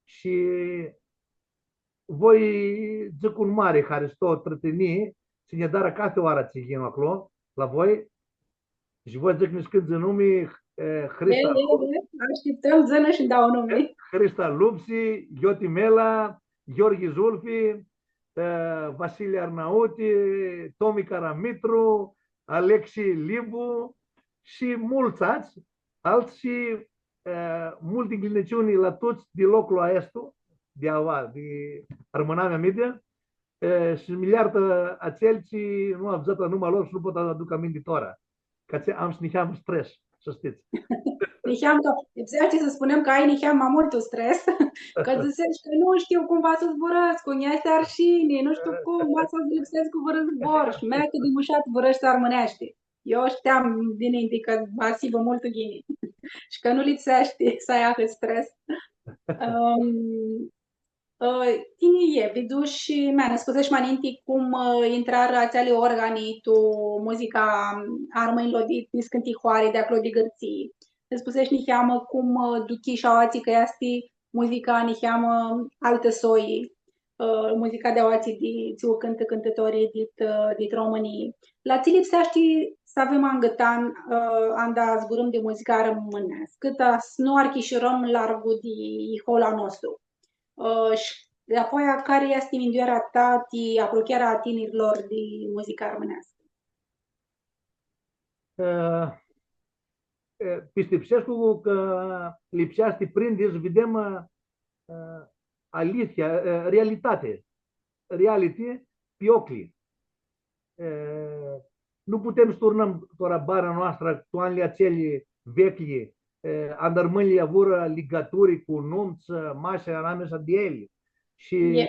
Shi voi dzãc un mari haristo trã tinjii, tsi nj-adarã cathi oarã tsi yinu aclo, la voi, shi voi dzãc niscãntsã numi, e, Hrista Lupsi, ashtiptãm, dzã-nã shi dauã numi. Hrista Lupsi, Ghioti Mela, Gheorghi Zulfi, e, Vasili Arnauti, Tomi Caramitru, Alexi Libu shi multsã altsã, altsã shi, e, multi ncljinãciuni la tuts di loclu aestu, di aua, di Armãnamea Media, e, shi mi ljartã atselj tsi nu avdzãtã numa lor shi nu pot s-aduc aminti tora. Ca tsi am shi niheamã stres, s-shtits. Niheamã cã, lipseashti s-spunem cã ai niheamã ma multu stres, cã dzãtsesh cã nu shtiu cum va s-zburãscu, nj-easti arshini, nu shtiu cum, va s-lipsescu vãrã zbor, shi mea cã di mushat vãrã shi armãneashti. Eu shteam dininti cã va s-hibã multu ghini shi cã nu lipseashti s-ai ahãt stres. Ãm, ã, tini e, vidush, mea, nã spusesh ma ninti cum, ã, intrarã atseali organi tu muzica a armãnjlor di, di niscãnti hoari di aclo di Gãrtsii. Nã spusesh niheamã cum, ã, duchish aoatsi cã easti muzica niheamã altã soi, ã, muzica di aoatsi di, tsi u cãntã cãntãtorlji dit, ã, dit Romãnii. La tsi lipseashti s-avem angãtan, ã, anda zburãm di muzica armãneascã, ta s-nu archishirãm largu di iholu a nostru. Ã, shi apoia, cari easti mindueara ta ti apruchearea a tinirlor di muzica armãneascã? Ã, e, pistipsescu cã lipseashti prindi s-videm, ã, ã, alithia, ã, realitati, reality, pi oclji. E, nu putem s-turnãm tora bana noastrã tu anjlji atselj veclji, e, anda armãnjlji avurã ligaturi cu numtsã, mash anamisa di elj. Shi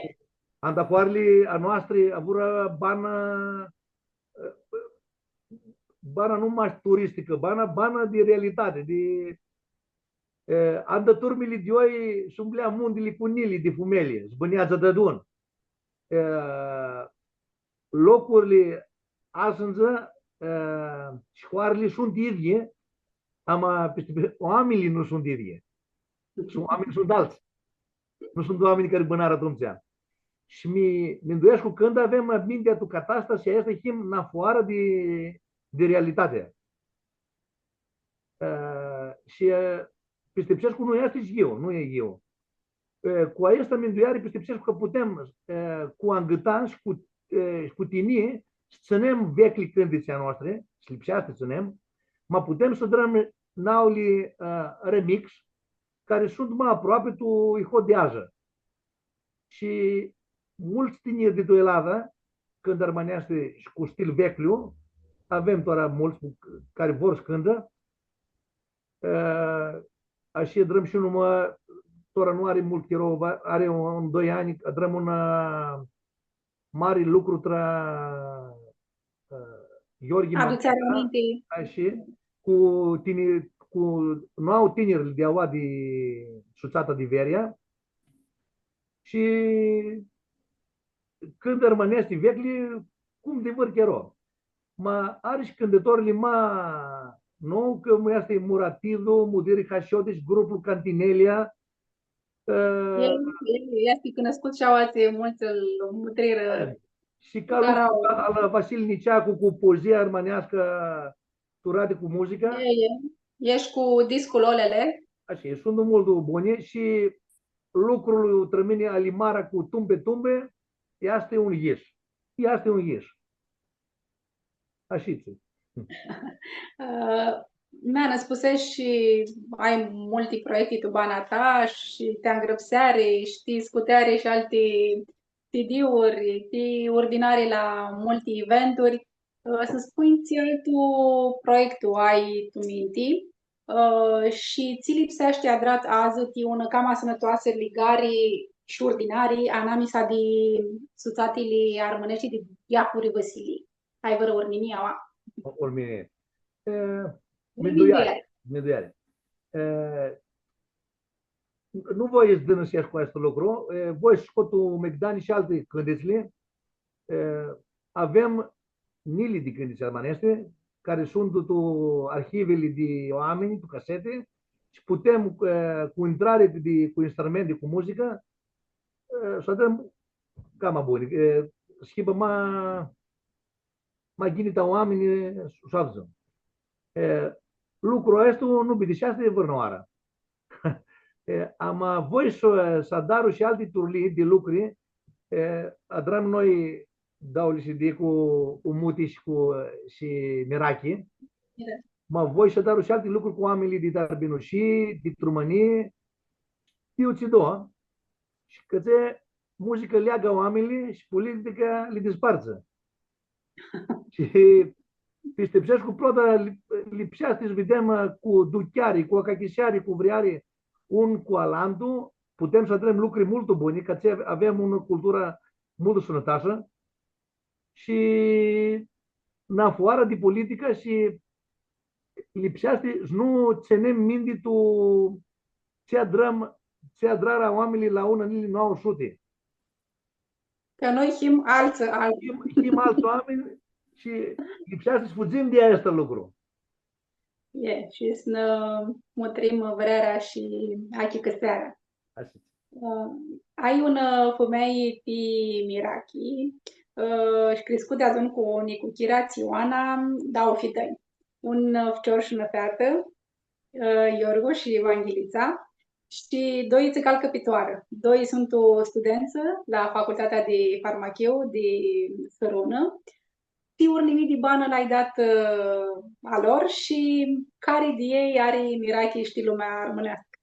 anda hoarli a noastri avurã bana, e, bana nu mash turisticã, bana, bana di realitati, di, e, anda turmili di oi s-umplea mundili cu njilji di fumelji, s-bãneadzã deadun. E, locurli asãndzã, e, shi hoarli suntu idyi, ama pisti, oaminjlji nu suntu idyi. Suntu oaminj, suntu altsã. Nu suntu oaminjlji cari bãnarã atumtsea. Shi mi, minduescu cã cãndu avem mintea tu catastasi aestã, him nafoarã di, di realitati. E, shi, e, pistipsescu nu easti shi eu, nu e eu. E, cu aestã mindueari pistipsescu cã putem, e, cu angãtan shi cu, e, shi cu tinjii, s-tsãnem veclji cãntitsi a noastri, shi lipseashti s-tsãnem, ma putem s-adrãm nauli, e, remix, cari suntu ma aproapi tu ihol di adzã. Shi multsã tiniri di tu Elada, cãntã armãneashti shi cu stil veclju, avem tora multsã cu, cari vor s-cãntã. E, ashi adrãm shi unã, tora nu ari multu chiro, va, ari un, un doi anj, adrãm un, e, mari lucru tra, ã, Gheorghe Adutsea Matea, aminti. Ashi, cu tiniri, cu, nu au tiniri di aua di Sutsata di Veria. Shi cãntã armãneashti veclji, cum di vãr chiro. Ma ari shi cãntãtorlji ma nou, cã mu easti Muratidu, Mudiri Hashiotish, grupul Cantinelia, Ã, el, el easti cunuscut shi aoatsi multsã lu mutrirã. Shi ca lucru al Vasili Niceacu cu poezia armãneascã turati cu muzica. E, e. Easti cu discul Olele. Ashi, suntu multu buni shi lucrul trã mini Alimara cu Tumbe Tumbe easti un yis. Easti un yis. Ashitsi. Ã, mea, nã spuseshi shi ai multi proiecti tu bana ta shi ti angrãpseari shi ti scuteari shi alti C D-uri, ti urdinari la multi eventuri. Ã, s-nã spunj tsi altu proiectu ai tu minti, ã, shi tsi lipseashti adrat adzã ti unã cama sãnãtoasã ligari shi urdinari anamisa di sutsatili armãneshti di diafuri vãsilii. Ai vãrã urnimii aua? Urnimii. E, minduiari. Minduiari. Minduiari. E, nu voi s-dãnãsescu aestu lucru, e, voi s-scot tu migdani shi alti cãntitsli. E, avem njilji di cãntitsi armãneshti, cari suntu tu arhivili di oaminj, tu caseti, shi putem, e, cu intrari di, cu instrumenti, cu muzicã, e, s-adrãm cama buni, e, s-hibã ma, ma ghini ta oaminjlji s-u avdzã. E, lucrul aestu nu bitisea, easti vãrnãoarã. E, ama voi s-, s-adaru shi alti turlii di lucri, e, adram noi dauãli C D cu, cu Muti shi cu, shi Mirachi. Mirachi. Ma voi s-adaru shi alti lucri cu oaminjlji di Darbinushii, di Trumãnii, iutsido, shi cãtse muzica leagã oaminjlji shi politica li dispartsã. Shi pistipsescu, prota li-, lipseashti s-videm, ã, cu ducheari, cu acachisiari, cu vreari, un cu alantu, putem s-adrãm lucri multu buni, cã tsi avem unã culturã multu sãnãtoasã shi nafoarã di politicã shi lipseashti s-nu tsãnem minti tu tsi adrãm, tsi adrarã oaminjlji la unã njilji nauã suti. Cã noi him altsã, altsã. Him, him altsã oaminj shi lipseashti s-fudzim di aestu lucru. E, shi s-nã mutrim vrearea shi achicãsearea. Ashi. Ã, ai unã, ã, fumealji ti Mirachi, ã, shi criscut deadun cu nicuchira tsi Ioana, dauã fitãnj. Un, ã, ficior shi unã featã, ã, Iorgu shi Evanghilitsa, shi doi tsi calcã pi toarã. Doi suntu studentsã la Facultatea di Farmachiu di Sãrunã. Tsi urnimii di banã lã-ai dat, ã, a lor shi cari di elj ari mirachi shi ti lumea armãneascã?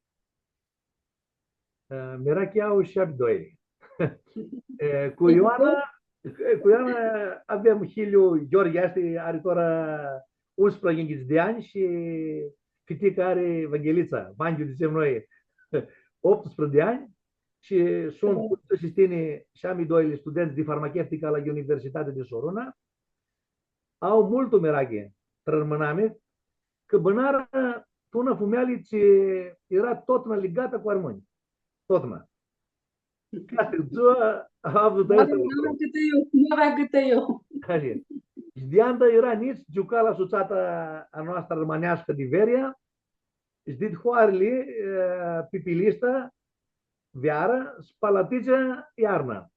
E, mirachi au shi amindoi. E, cu Ioana, e, cu Ioana avem hilju, Gheorghe, easti, ari tora unsprãyinghits di anj shi fitica ari Vanghelitsa, Vanghiu, dzãtsem noi, optsprãdzatsi di anj shi suntu, cum dzãts shi tini, shi amindoi studentsã di farmachefticã la Universitatea di Sãrunã. Au multu mirachi, trã armãnami, cã bãnarã tu unã fumealji tsi eara totna ligatã cu armãnj. Totna. Cati dzuã, avdu, da, nu avea cãtã eu, nu avea cãtã eu. Ashi. Shi di anda eara njits, giuca la sutsata a noastrã armãneascã di Veria, shi dit hoarli, e, Pipilista, vearã, Spalaticea, iarna.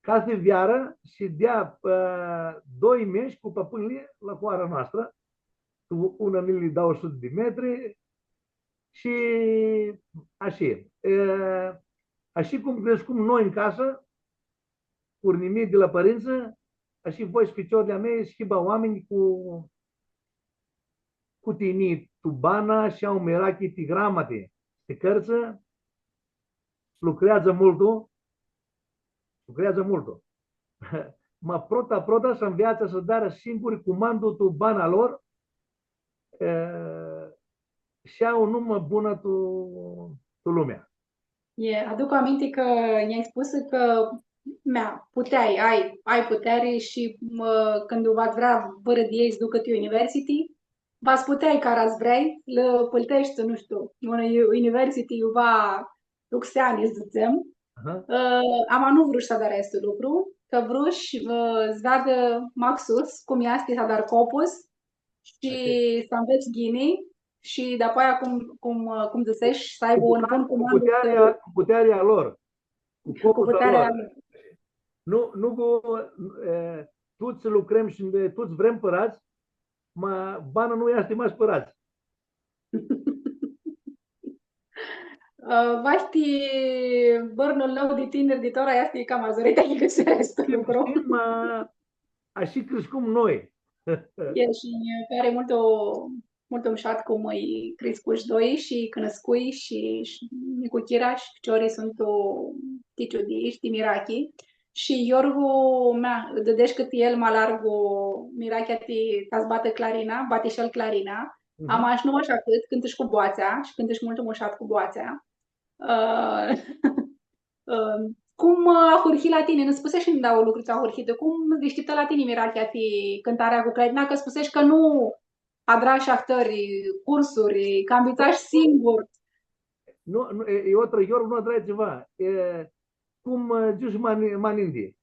Cathi vearã shidea, ã, doi mesh cu pãpãnjlji la hoara noastrã, tu unã njilji dauã suti di metri, shi ashi. E, ashi cum criscum noi tu casã, cu urnimii di la pãrintsã, ashi voi shi ficiorlji a mei s-hibã oaminj cu, cu tinjii tu banã shi au mirachi ti gramati, ti cãrtsã, lucreadzã multu, lucreadzã multu. Ma prota, prota s-anveatsã s-adarã singuri cumandu tu bana lor, e, shi au numã bunã tu, tu lumea. E, aduc aminti cã nj-ai spusã cã, mea, puteai, ai, ai puteari shi, mã, cãndu va vrea vãrã di elj s-ducã ti university, va s-puteai cara s-vrei, lã pãlteshti, nu shtiu, unã university, iuva luxeani, s-dzãtsem. Aha. Ã, ama nu vrush s-adari aestu lucru, cã vrush, ã, s-veadã maxus cum easti s-adari copus shi s-anvets ghini shi dapoaia, cum, cum, ã, cum dzãsesh, s-aibã un bun cumand. Cu putearea, cu putearea a lor. Cu copus a lor. Cu putearea a lor. Nu, nu cu, e, tuts lucrãm shi tuts vrem pãradz, ma bana nu easti ma s-pãradz. Ã, va shtii, bãrnul nãu di tiniri di tora easti cama zori ti achicãsiri aestu lucru. Shtim, ma ashi criscum noi. E, shi mi pari multu, multu mushat cum ãlj criscush doi shi cãnãscui shi, shi nicuchira shi ficiorlji suntu ti ciudii shi ti mirachi. Shi Iorgu, mea, dãdesh cãtã el ma largu mirachea ti, ta s-batã clarina, bati shi el clarina. Mhm. Ama shi nu mash ahãt, cãntã shi cu boatsea shi cãntã shi multu mushat cu boatsea. Ã, ã, cum ahurhi la tini? Nã spuseshi ndauã lucri tsi ahurhi, di cum dishtiptã la tini mirachea ti cãntarea cu clarina, cã spuseshi cã nu adrash ahtãri cursuri, cã anvitsash singur. Nu, nu, e, e otru, Iorgu nu adrai tsiva. E, cum, e, dzãsh ma ni-, ma ninti.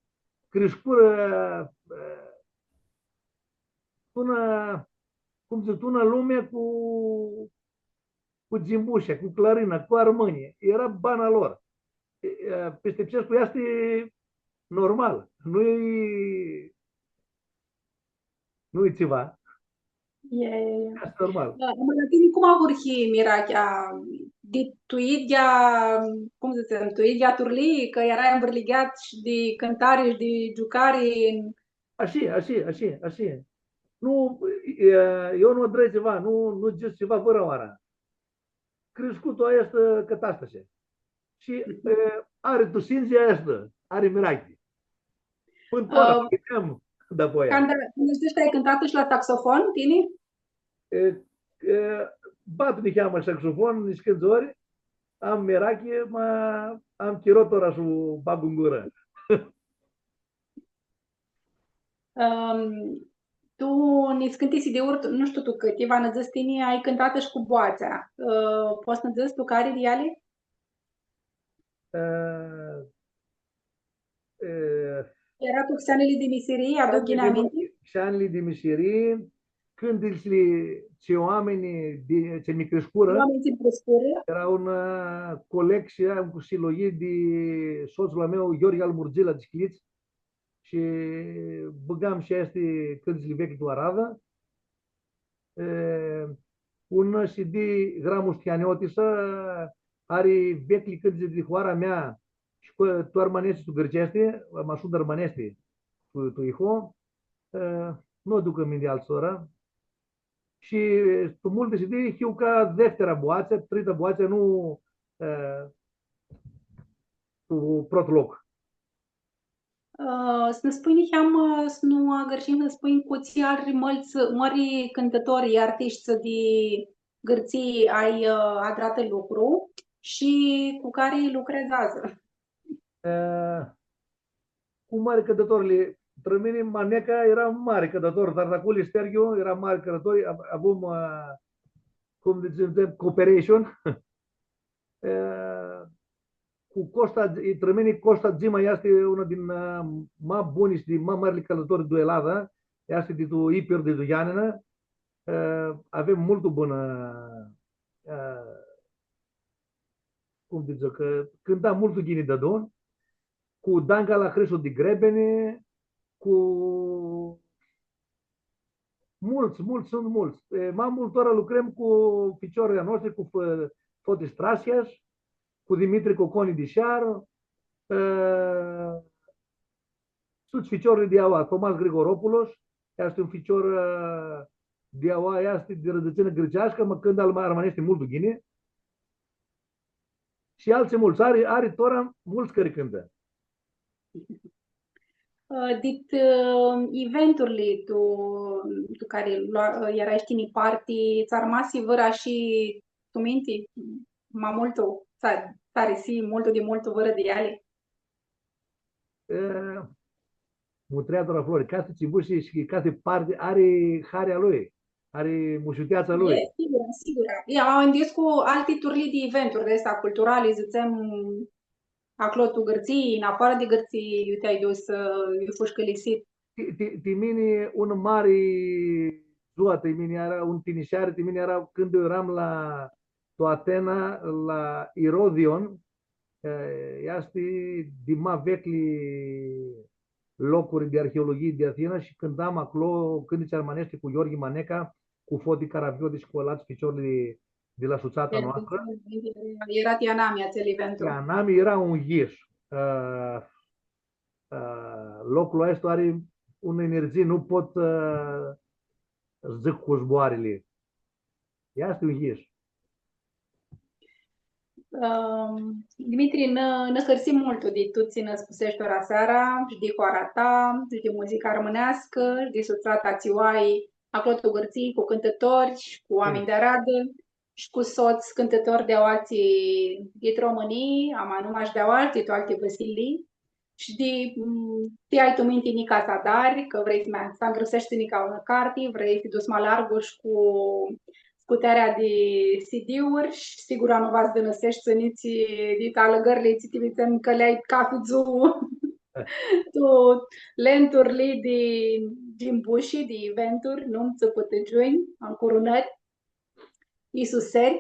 Criscurã, e, tu unã, cum dzãc, tu unã lumi cu, cu gimbushea, cu clarina, cu armãnjlji. Eara bana lor. E, e, pistipsescu, easti normal. Nu e, nu e tsiva. E, e, e. Easti normal. Da, ma la tini cum ahurhi mirachea? Di tu idyea, cum s-dzãtsem, tu idyea turlii, cã earai nvãrligheat shi di cãntari shi di giucari? Ashi, ashi, ashi, ashi. Nu, e, eu nu adrai tsiva, nu, nu dzãsh tsiva vãrã oarã. Criscu tu aestã catastasi. Shi, e, ari tu singi aestã, ari mirachi. Pãnã tora, ã, videm dapoaia. Canda, canda dzãts cã ai cãntatã shi la saxofon, tini? E, e, bat niheamã saxofon, niscãnti ori, am mirachi, ma am chiro tora s-u bag tu gurã. Ãm, tu niscãnti C D-uri, tu, nu shtiu tu cãti, va nã dzãts tini, ai cãntatã shi cu boatsea. Ã, pots s-nã dzãts tu cari di eali? Ã, ã, Eara tu Xeanili di Misirii, aduc ghini aminti? Xeanili di Misirii, Cãntitsli tsi oaminj di, tsi mi criscurã. Oaminj tsi mi criscurã. Eara un, ã, colec shi eara un silogi di sotslu a meu, Gheorghe al Murdzila, di Sclits, shi bãgam shi aesti cãntitsli veclji tu aradã. E, un C D, Gramu Stianiotisã, ari veclji cãntitsi di hoara mea, shi cu, tu armãneashti, tu gãrtseashti, ma suntu armãneashti, tu, tu iho, e, nu aduc aminti altsã tora. Shi tu multi C D hiu ca deftera boatsea, trita boatsea, nu, e, tu prot loc. Ã, s-nã spunj niheamã, s-nu agãrshim, s-nã spunj cu tsi ari multsã, mãri cãntãtori, artishti di Gãrtsii ai, ã, adratã lucru shi cu cari lucredz adzã? Ã, cu mari cãntãtorlji, trã mini Maneca eara mari cãntãtor, Tartaculi Sterghiu eara mari cãntãtor, av-, avum, ã, cum dzãtsem, cooperation. E, cu Costa, e, trã mini Costa Dzima easti unã din, e, ma buni shi di ma marli cãntãtori di Elada, easti di tu Ipir, di tu Ianina. E, avem multu bunã, e, cum dzãc, cã cãnta multu ghini deadun, cu Danca la Hrisu di Grebeni, cu Multsã, multsã, suntu multsã. E, ma multu tora lucrãm cu ficiorlji a noshtri, cu F-, Fotis Trasias, cu Dimitri Coconi di Shar, e, suntu ficiorlji di aua, Tomas Grigoropulos, easti un ficior, e, di aua, easti di rãdãtsinã gãrtseascã, ma cãntã armãneashti multu ghini. Shi altsã multsã, ari, ari tora multsã cari cãntã. Ã, dit, ã, eventurli tu, tu cari lua-, ã, earai shi tini parti, tsã armasi vãrã shi tu minti? Ma multu, tsã, tsã arisi multu di multu vãrã di eali? E, mutrea tora, Flori, cathi cimbushi shi cathi parti ari harea lui, ari mushuteatsa lui. E, sigura, sigura. E, ma minduescu alti turlii di eventuri di aesti culturali, dzãtsem, aclo tu Gãrtsii, nafoarã di Gãrtsii, iu ti-ai dus, ã, iu fush cãlisit? Ti, ti, ti mini un mari dzua, ti mini eara un tinishari, ti mini eara cãndu earam la, tu Atena, la Irodion, e, easti di ma veclji locuri di arheologhii di Athina shi cãntam aclo cãntitsi armãneshti cu Gheorghi Maneca, cu Foti Caravioti shi cu alantsã ficiorlji di, di la sutsata noastrã. Eara ti anami atsel eventu. Ti anami eara un yish. Ã, ã, loclu aestu ari unã energhii, nu pot, ã, dzãc cu zboarãli. Easti un yis. Ãm, Dimitri, nã, nã hãrsim multu di tut tsi nã spusesh tora seara, shi di hoara ta, shi di muzica armãneascã, shi di sutsata tsi u ai aclo tu Gãrtsii, cu cãntãtori shi cu oaminj di aradã, shi cu sots cãntãtori di aoatsi dit Romãnii, ama nu mash di aoatsi, dit tu alti vãsilii. Shi di, mm, tsi ai tu minti nica s-adari, cã vrei s-, s-angrãpseshti nica unã carti, vrei s-ti duts ma largu shi cu scutearea di C D-uri shi sigura nu va s-dãnãseshti nitsi di alãgãrli tsi ti vidzem cã li ai cafi dzuã tu lenturli di gimbushi, di eventuri, numtsã, pãtãgiunj, ncurunãri, isuseri.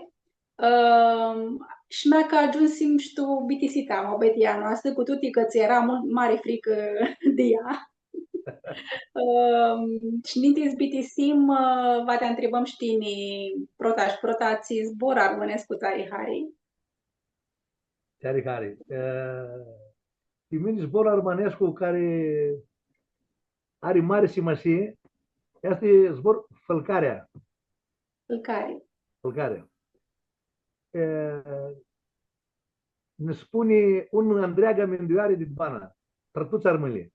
Ãm, shi mea cã agiumsim shi tu bitisita a muabetii a noastrã, cu tuti cã tsã eara multu mari fricã di ea. Ãm, shi ninti s-bitisim, ã, va ti ntribãm shi tini, prota shi prota, tsi zbor armãnescu tsã ari hari? Tsã ari hari. Ã, ti mini zbor armãnescu cari ari mari simasii, easti zbor fãlcarea. Fãlcarea. Fãlcarea. E, nã spuni unã ntreagã mindueari di banã, tra tuts armãnjlji.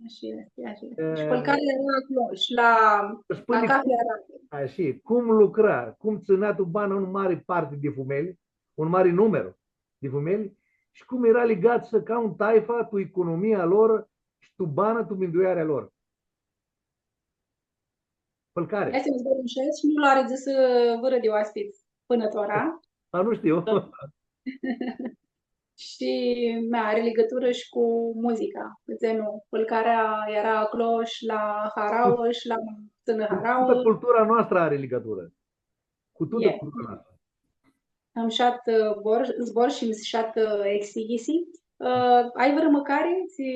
Ashi easti, ashi easti. E, shi fãlcarea eara aclo, shi la, shi la spuni cafi cum, aradã. Ashi, cum lucra, cum tsãnea tu banã un mari parti di fumelj, un mari numeru di fumelj, shi cum eara ligat s-, ca un taifa tu economia lor shi tu banã, tu minduearea lor. Fãlcarea. Easti un zbor mushets shi nu lu ari dzãsã vãrã di oaspits pãnã tora. A, nu shtiu. Shi, mea, ari ligãturã shi cu muzica. Dzã, nu, fãlcarea eara aclo shi la harauã, shi la tsãnã harauã. Tutã cultura noastrã ari ligãturã. Cu tutã cultura noastrã. Am shat, ã, zbor, zbor shi mi shat, ã, exiyisi. Ã, ai vãrã mãcari? Tsi,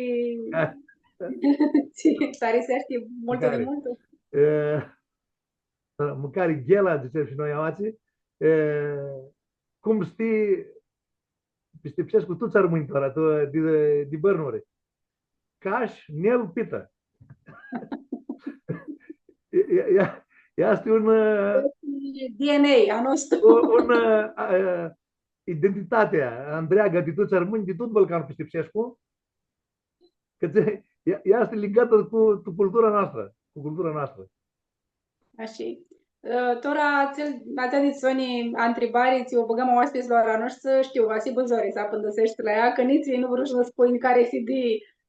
tsi, tsi ariseashti multu di multu? E, mãcari ghela, dzãtsem shi noi aoatsi. E, cum shtii, pistipsescu tuts armãnjlji tora, tu, di, di bãrnuri. Cash, njel, pitã. E, e, e, easti un, ã, D N A a nostru. Un, un, ã, a, ã, identitatea ntreagã di tuts armãnjlji, di tut Balcanlu, pistipsescu, cã tsi, e, easti ligatã cu, cu cultura noastrã, cu cultura noastrã. Ashi. Ã, tora, atsel, atsea dit soni ntribari, tsi u bãgãm a oaspitslor a noshtri, shtiu, va s-hibã zori s-apãndãseshti la ea, cã nitsi nu vrui s-nã spunj cari C D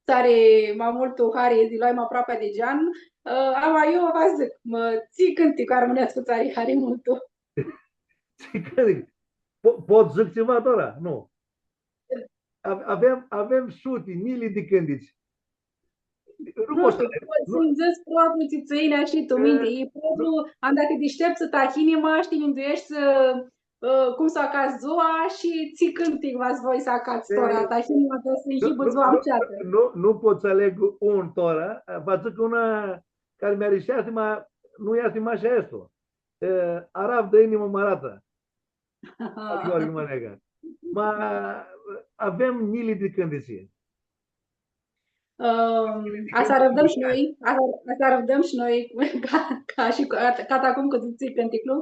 tsã ari ma multu hari, di loai ma aproapi di gean. Ã, ama eu va dzãc, mã, tsi cãntic armãnescu tsã ari hari multu? Tsi cãntic? Po-, pot dzãc tsiva tora? Nu. Ave-, avem, avem suti, njilji di cãntitsi. Nu, nu pot s-, shtiu, pots s-nji dzãts protlu tsi tsã yini ashi tu minti. E, e protlu, anda ti dishteptsã tahinima, shtii, mindueshti, ã, cum s-acats dzua shi tsi cãntic va s-voi s-acats tora, tahinima ta s-hibã dzua mushatã. Nu, nu pot s-aleg un tora, va dzãc unã cari mi ariseashti, ma nu easti mash aestu. E, Aravdã inima, mã aratã. Gheorghe Mãneca. Ma avem njilji di cãntitsi. Ãm, a s-arãvdãm shi noi, a, a s-arãvdãm shi noi, ca, ca shi cu, ca, ca cum cu dzãtsi cãnticlu,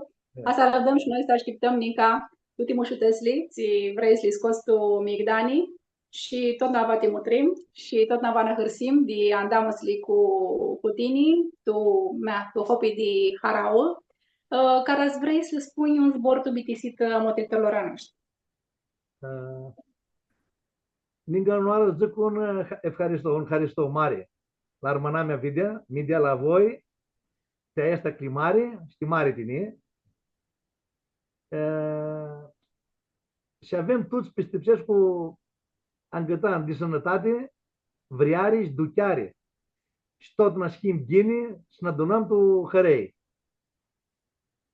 a s-arãvdãm shi noi s-ashtiptãm nica tuti mushutetsli, tsi vrei s-li scots tu migdani, shi totna va ti mutrim shi totna va nã hãrsim di andamusli cu, cu tini, tu, mea, tu hopi di harauã, ã, cara s-vrei s-lã spunj un zbor tu bitisitã a mutritorlor a noshtri. Ã, ningã unãoarã dzãc un, ã, efharisto, un haristo mari la armãnamea Videa, Midia, la voi, ti aestã cljimari, shi ti mari tinjii. E, shi avem tuts, pistipsescu, angãtan di sãnãtati, vreari shi ducheari. Shi totna s-him ghini, s-nã adunãm tu hãrei.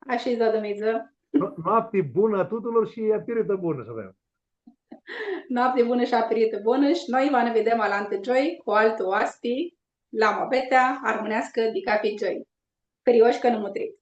Ashi s-da Dumnidzã. No-, noapti bunã a tutulor shi apiritã bunã s-avem. Noapti bunã shi apiritã bunã shi noi va nã videm alantã gioi cu altu oaspi la muabetea armãneascã di cafi gioi. Hãrioshi cã nã mutrits.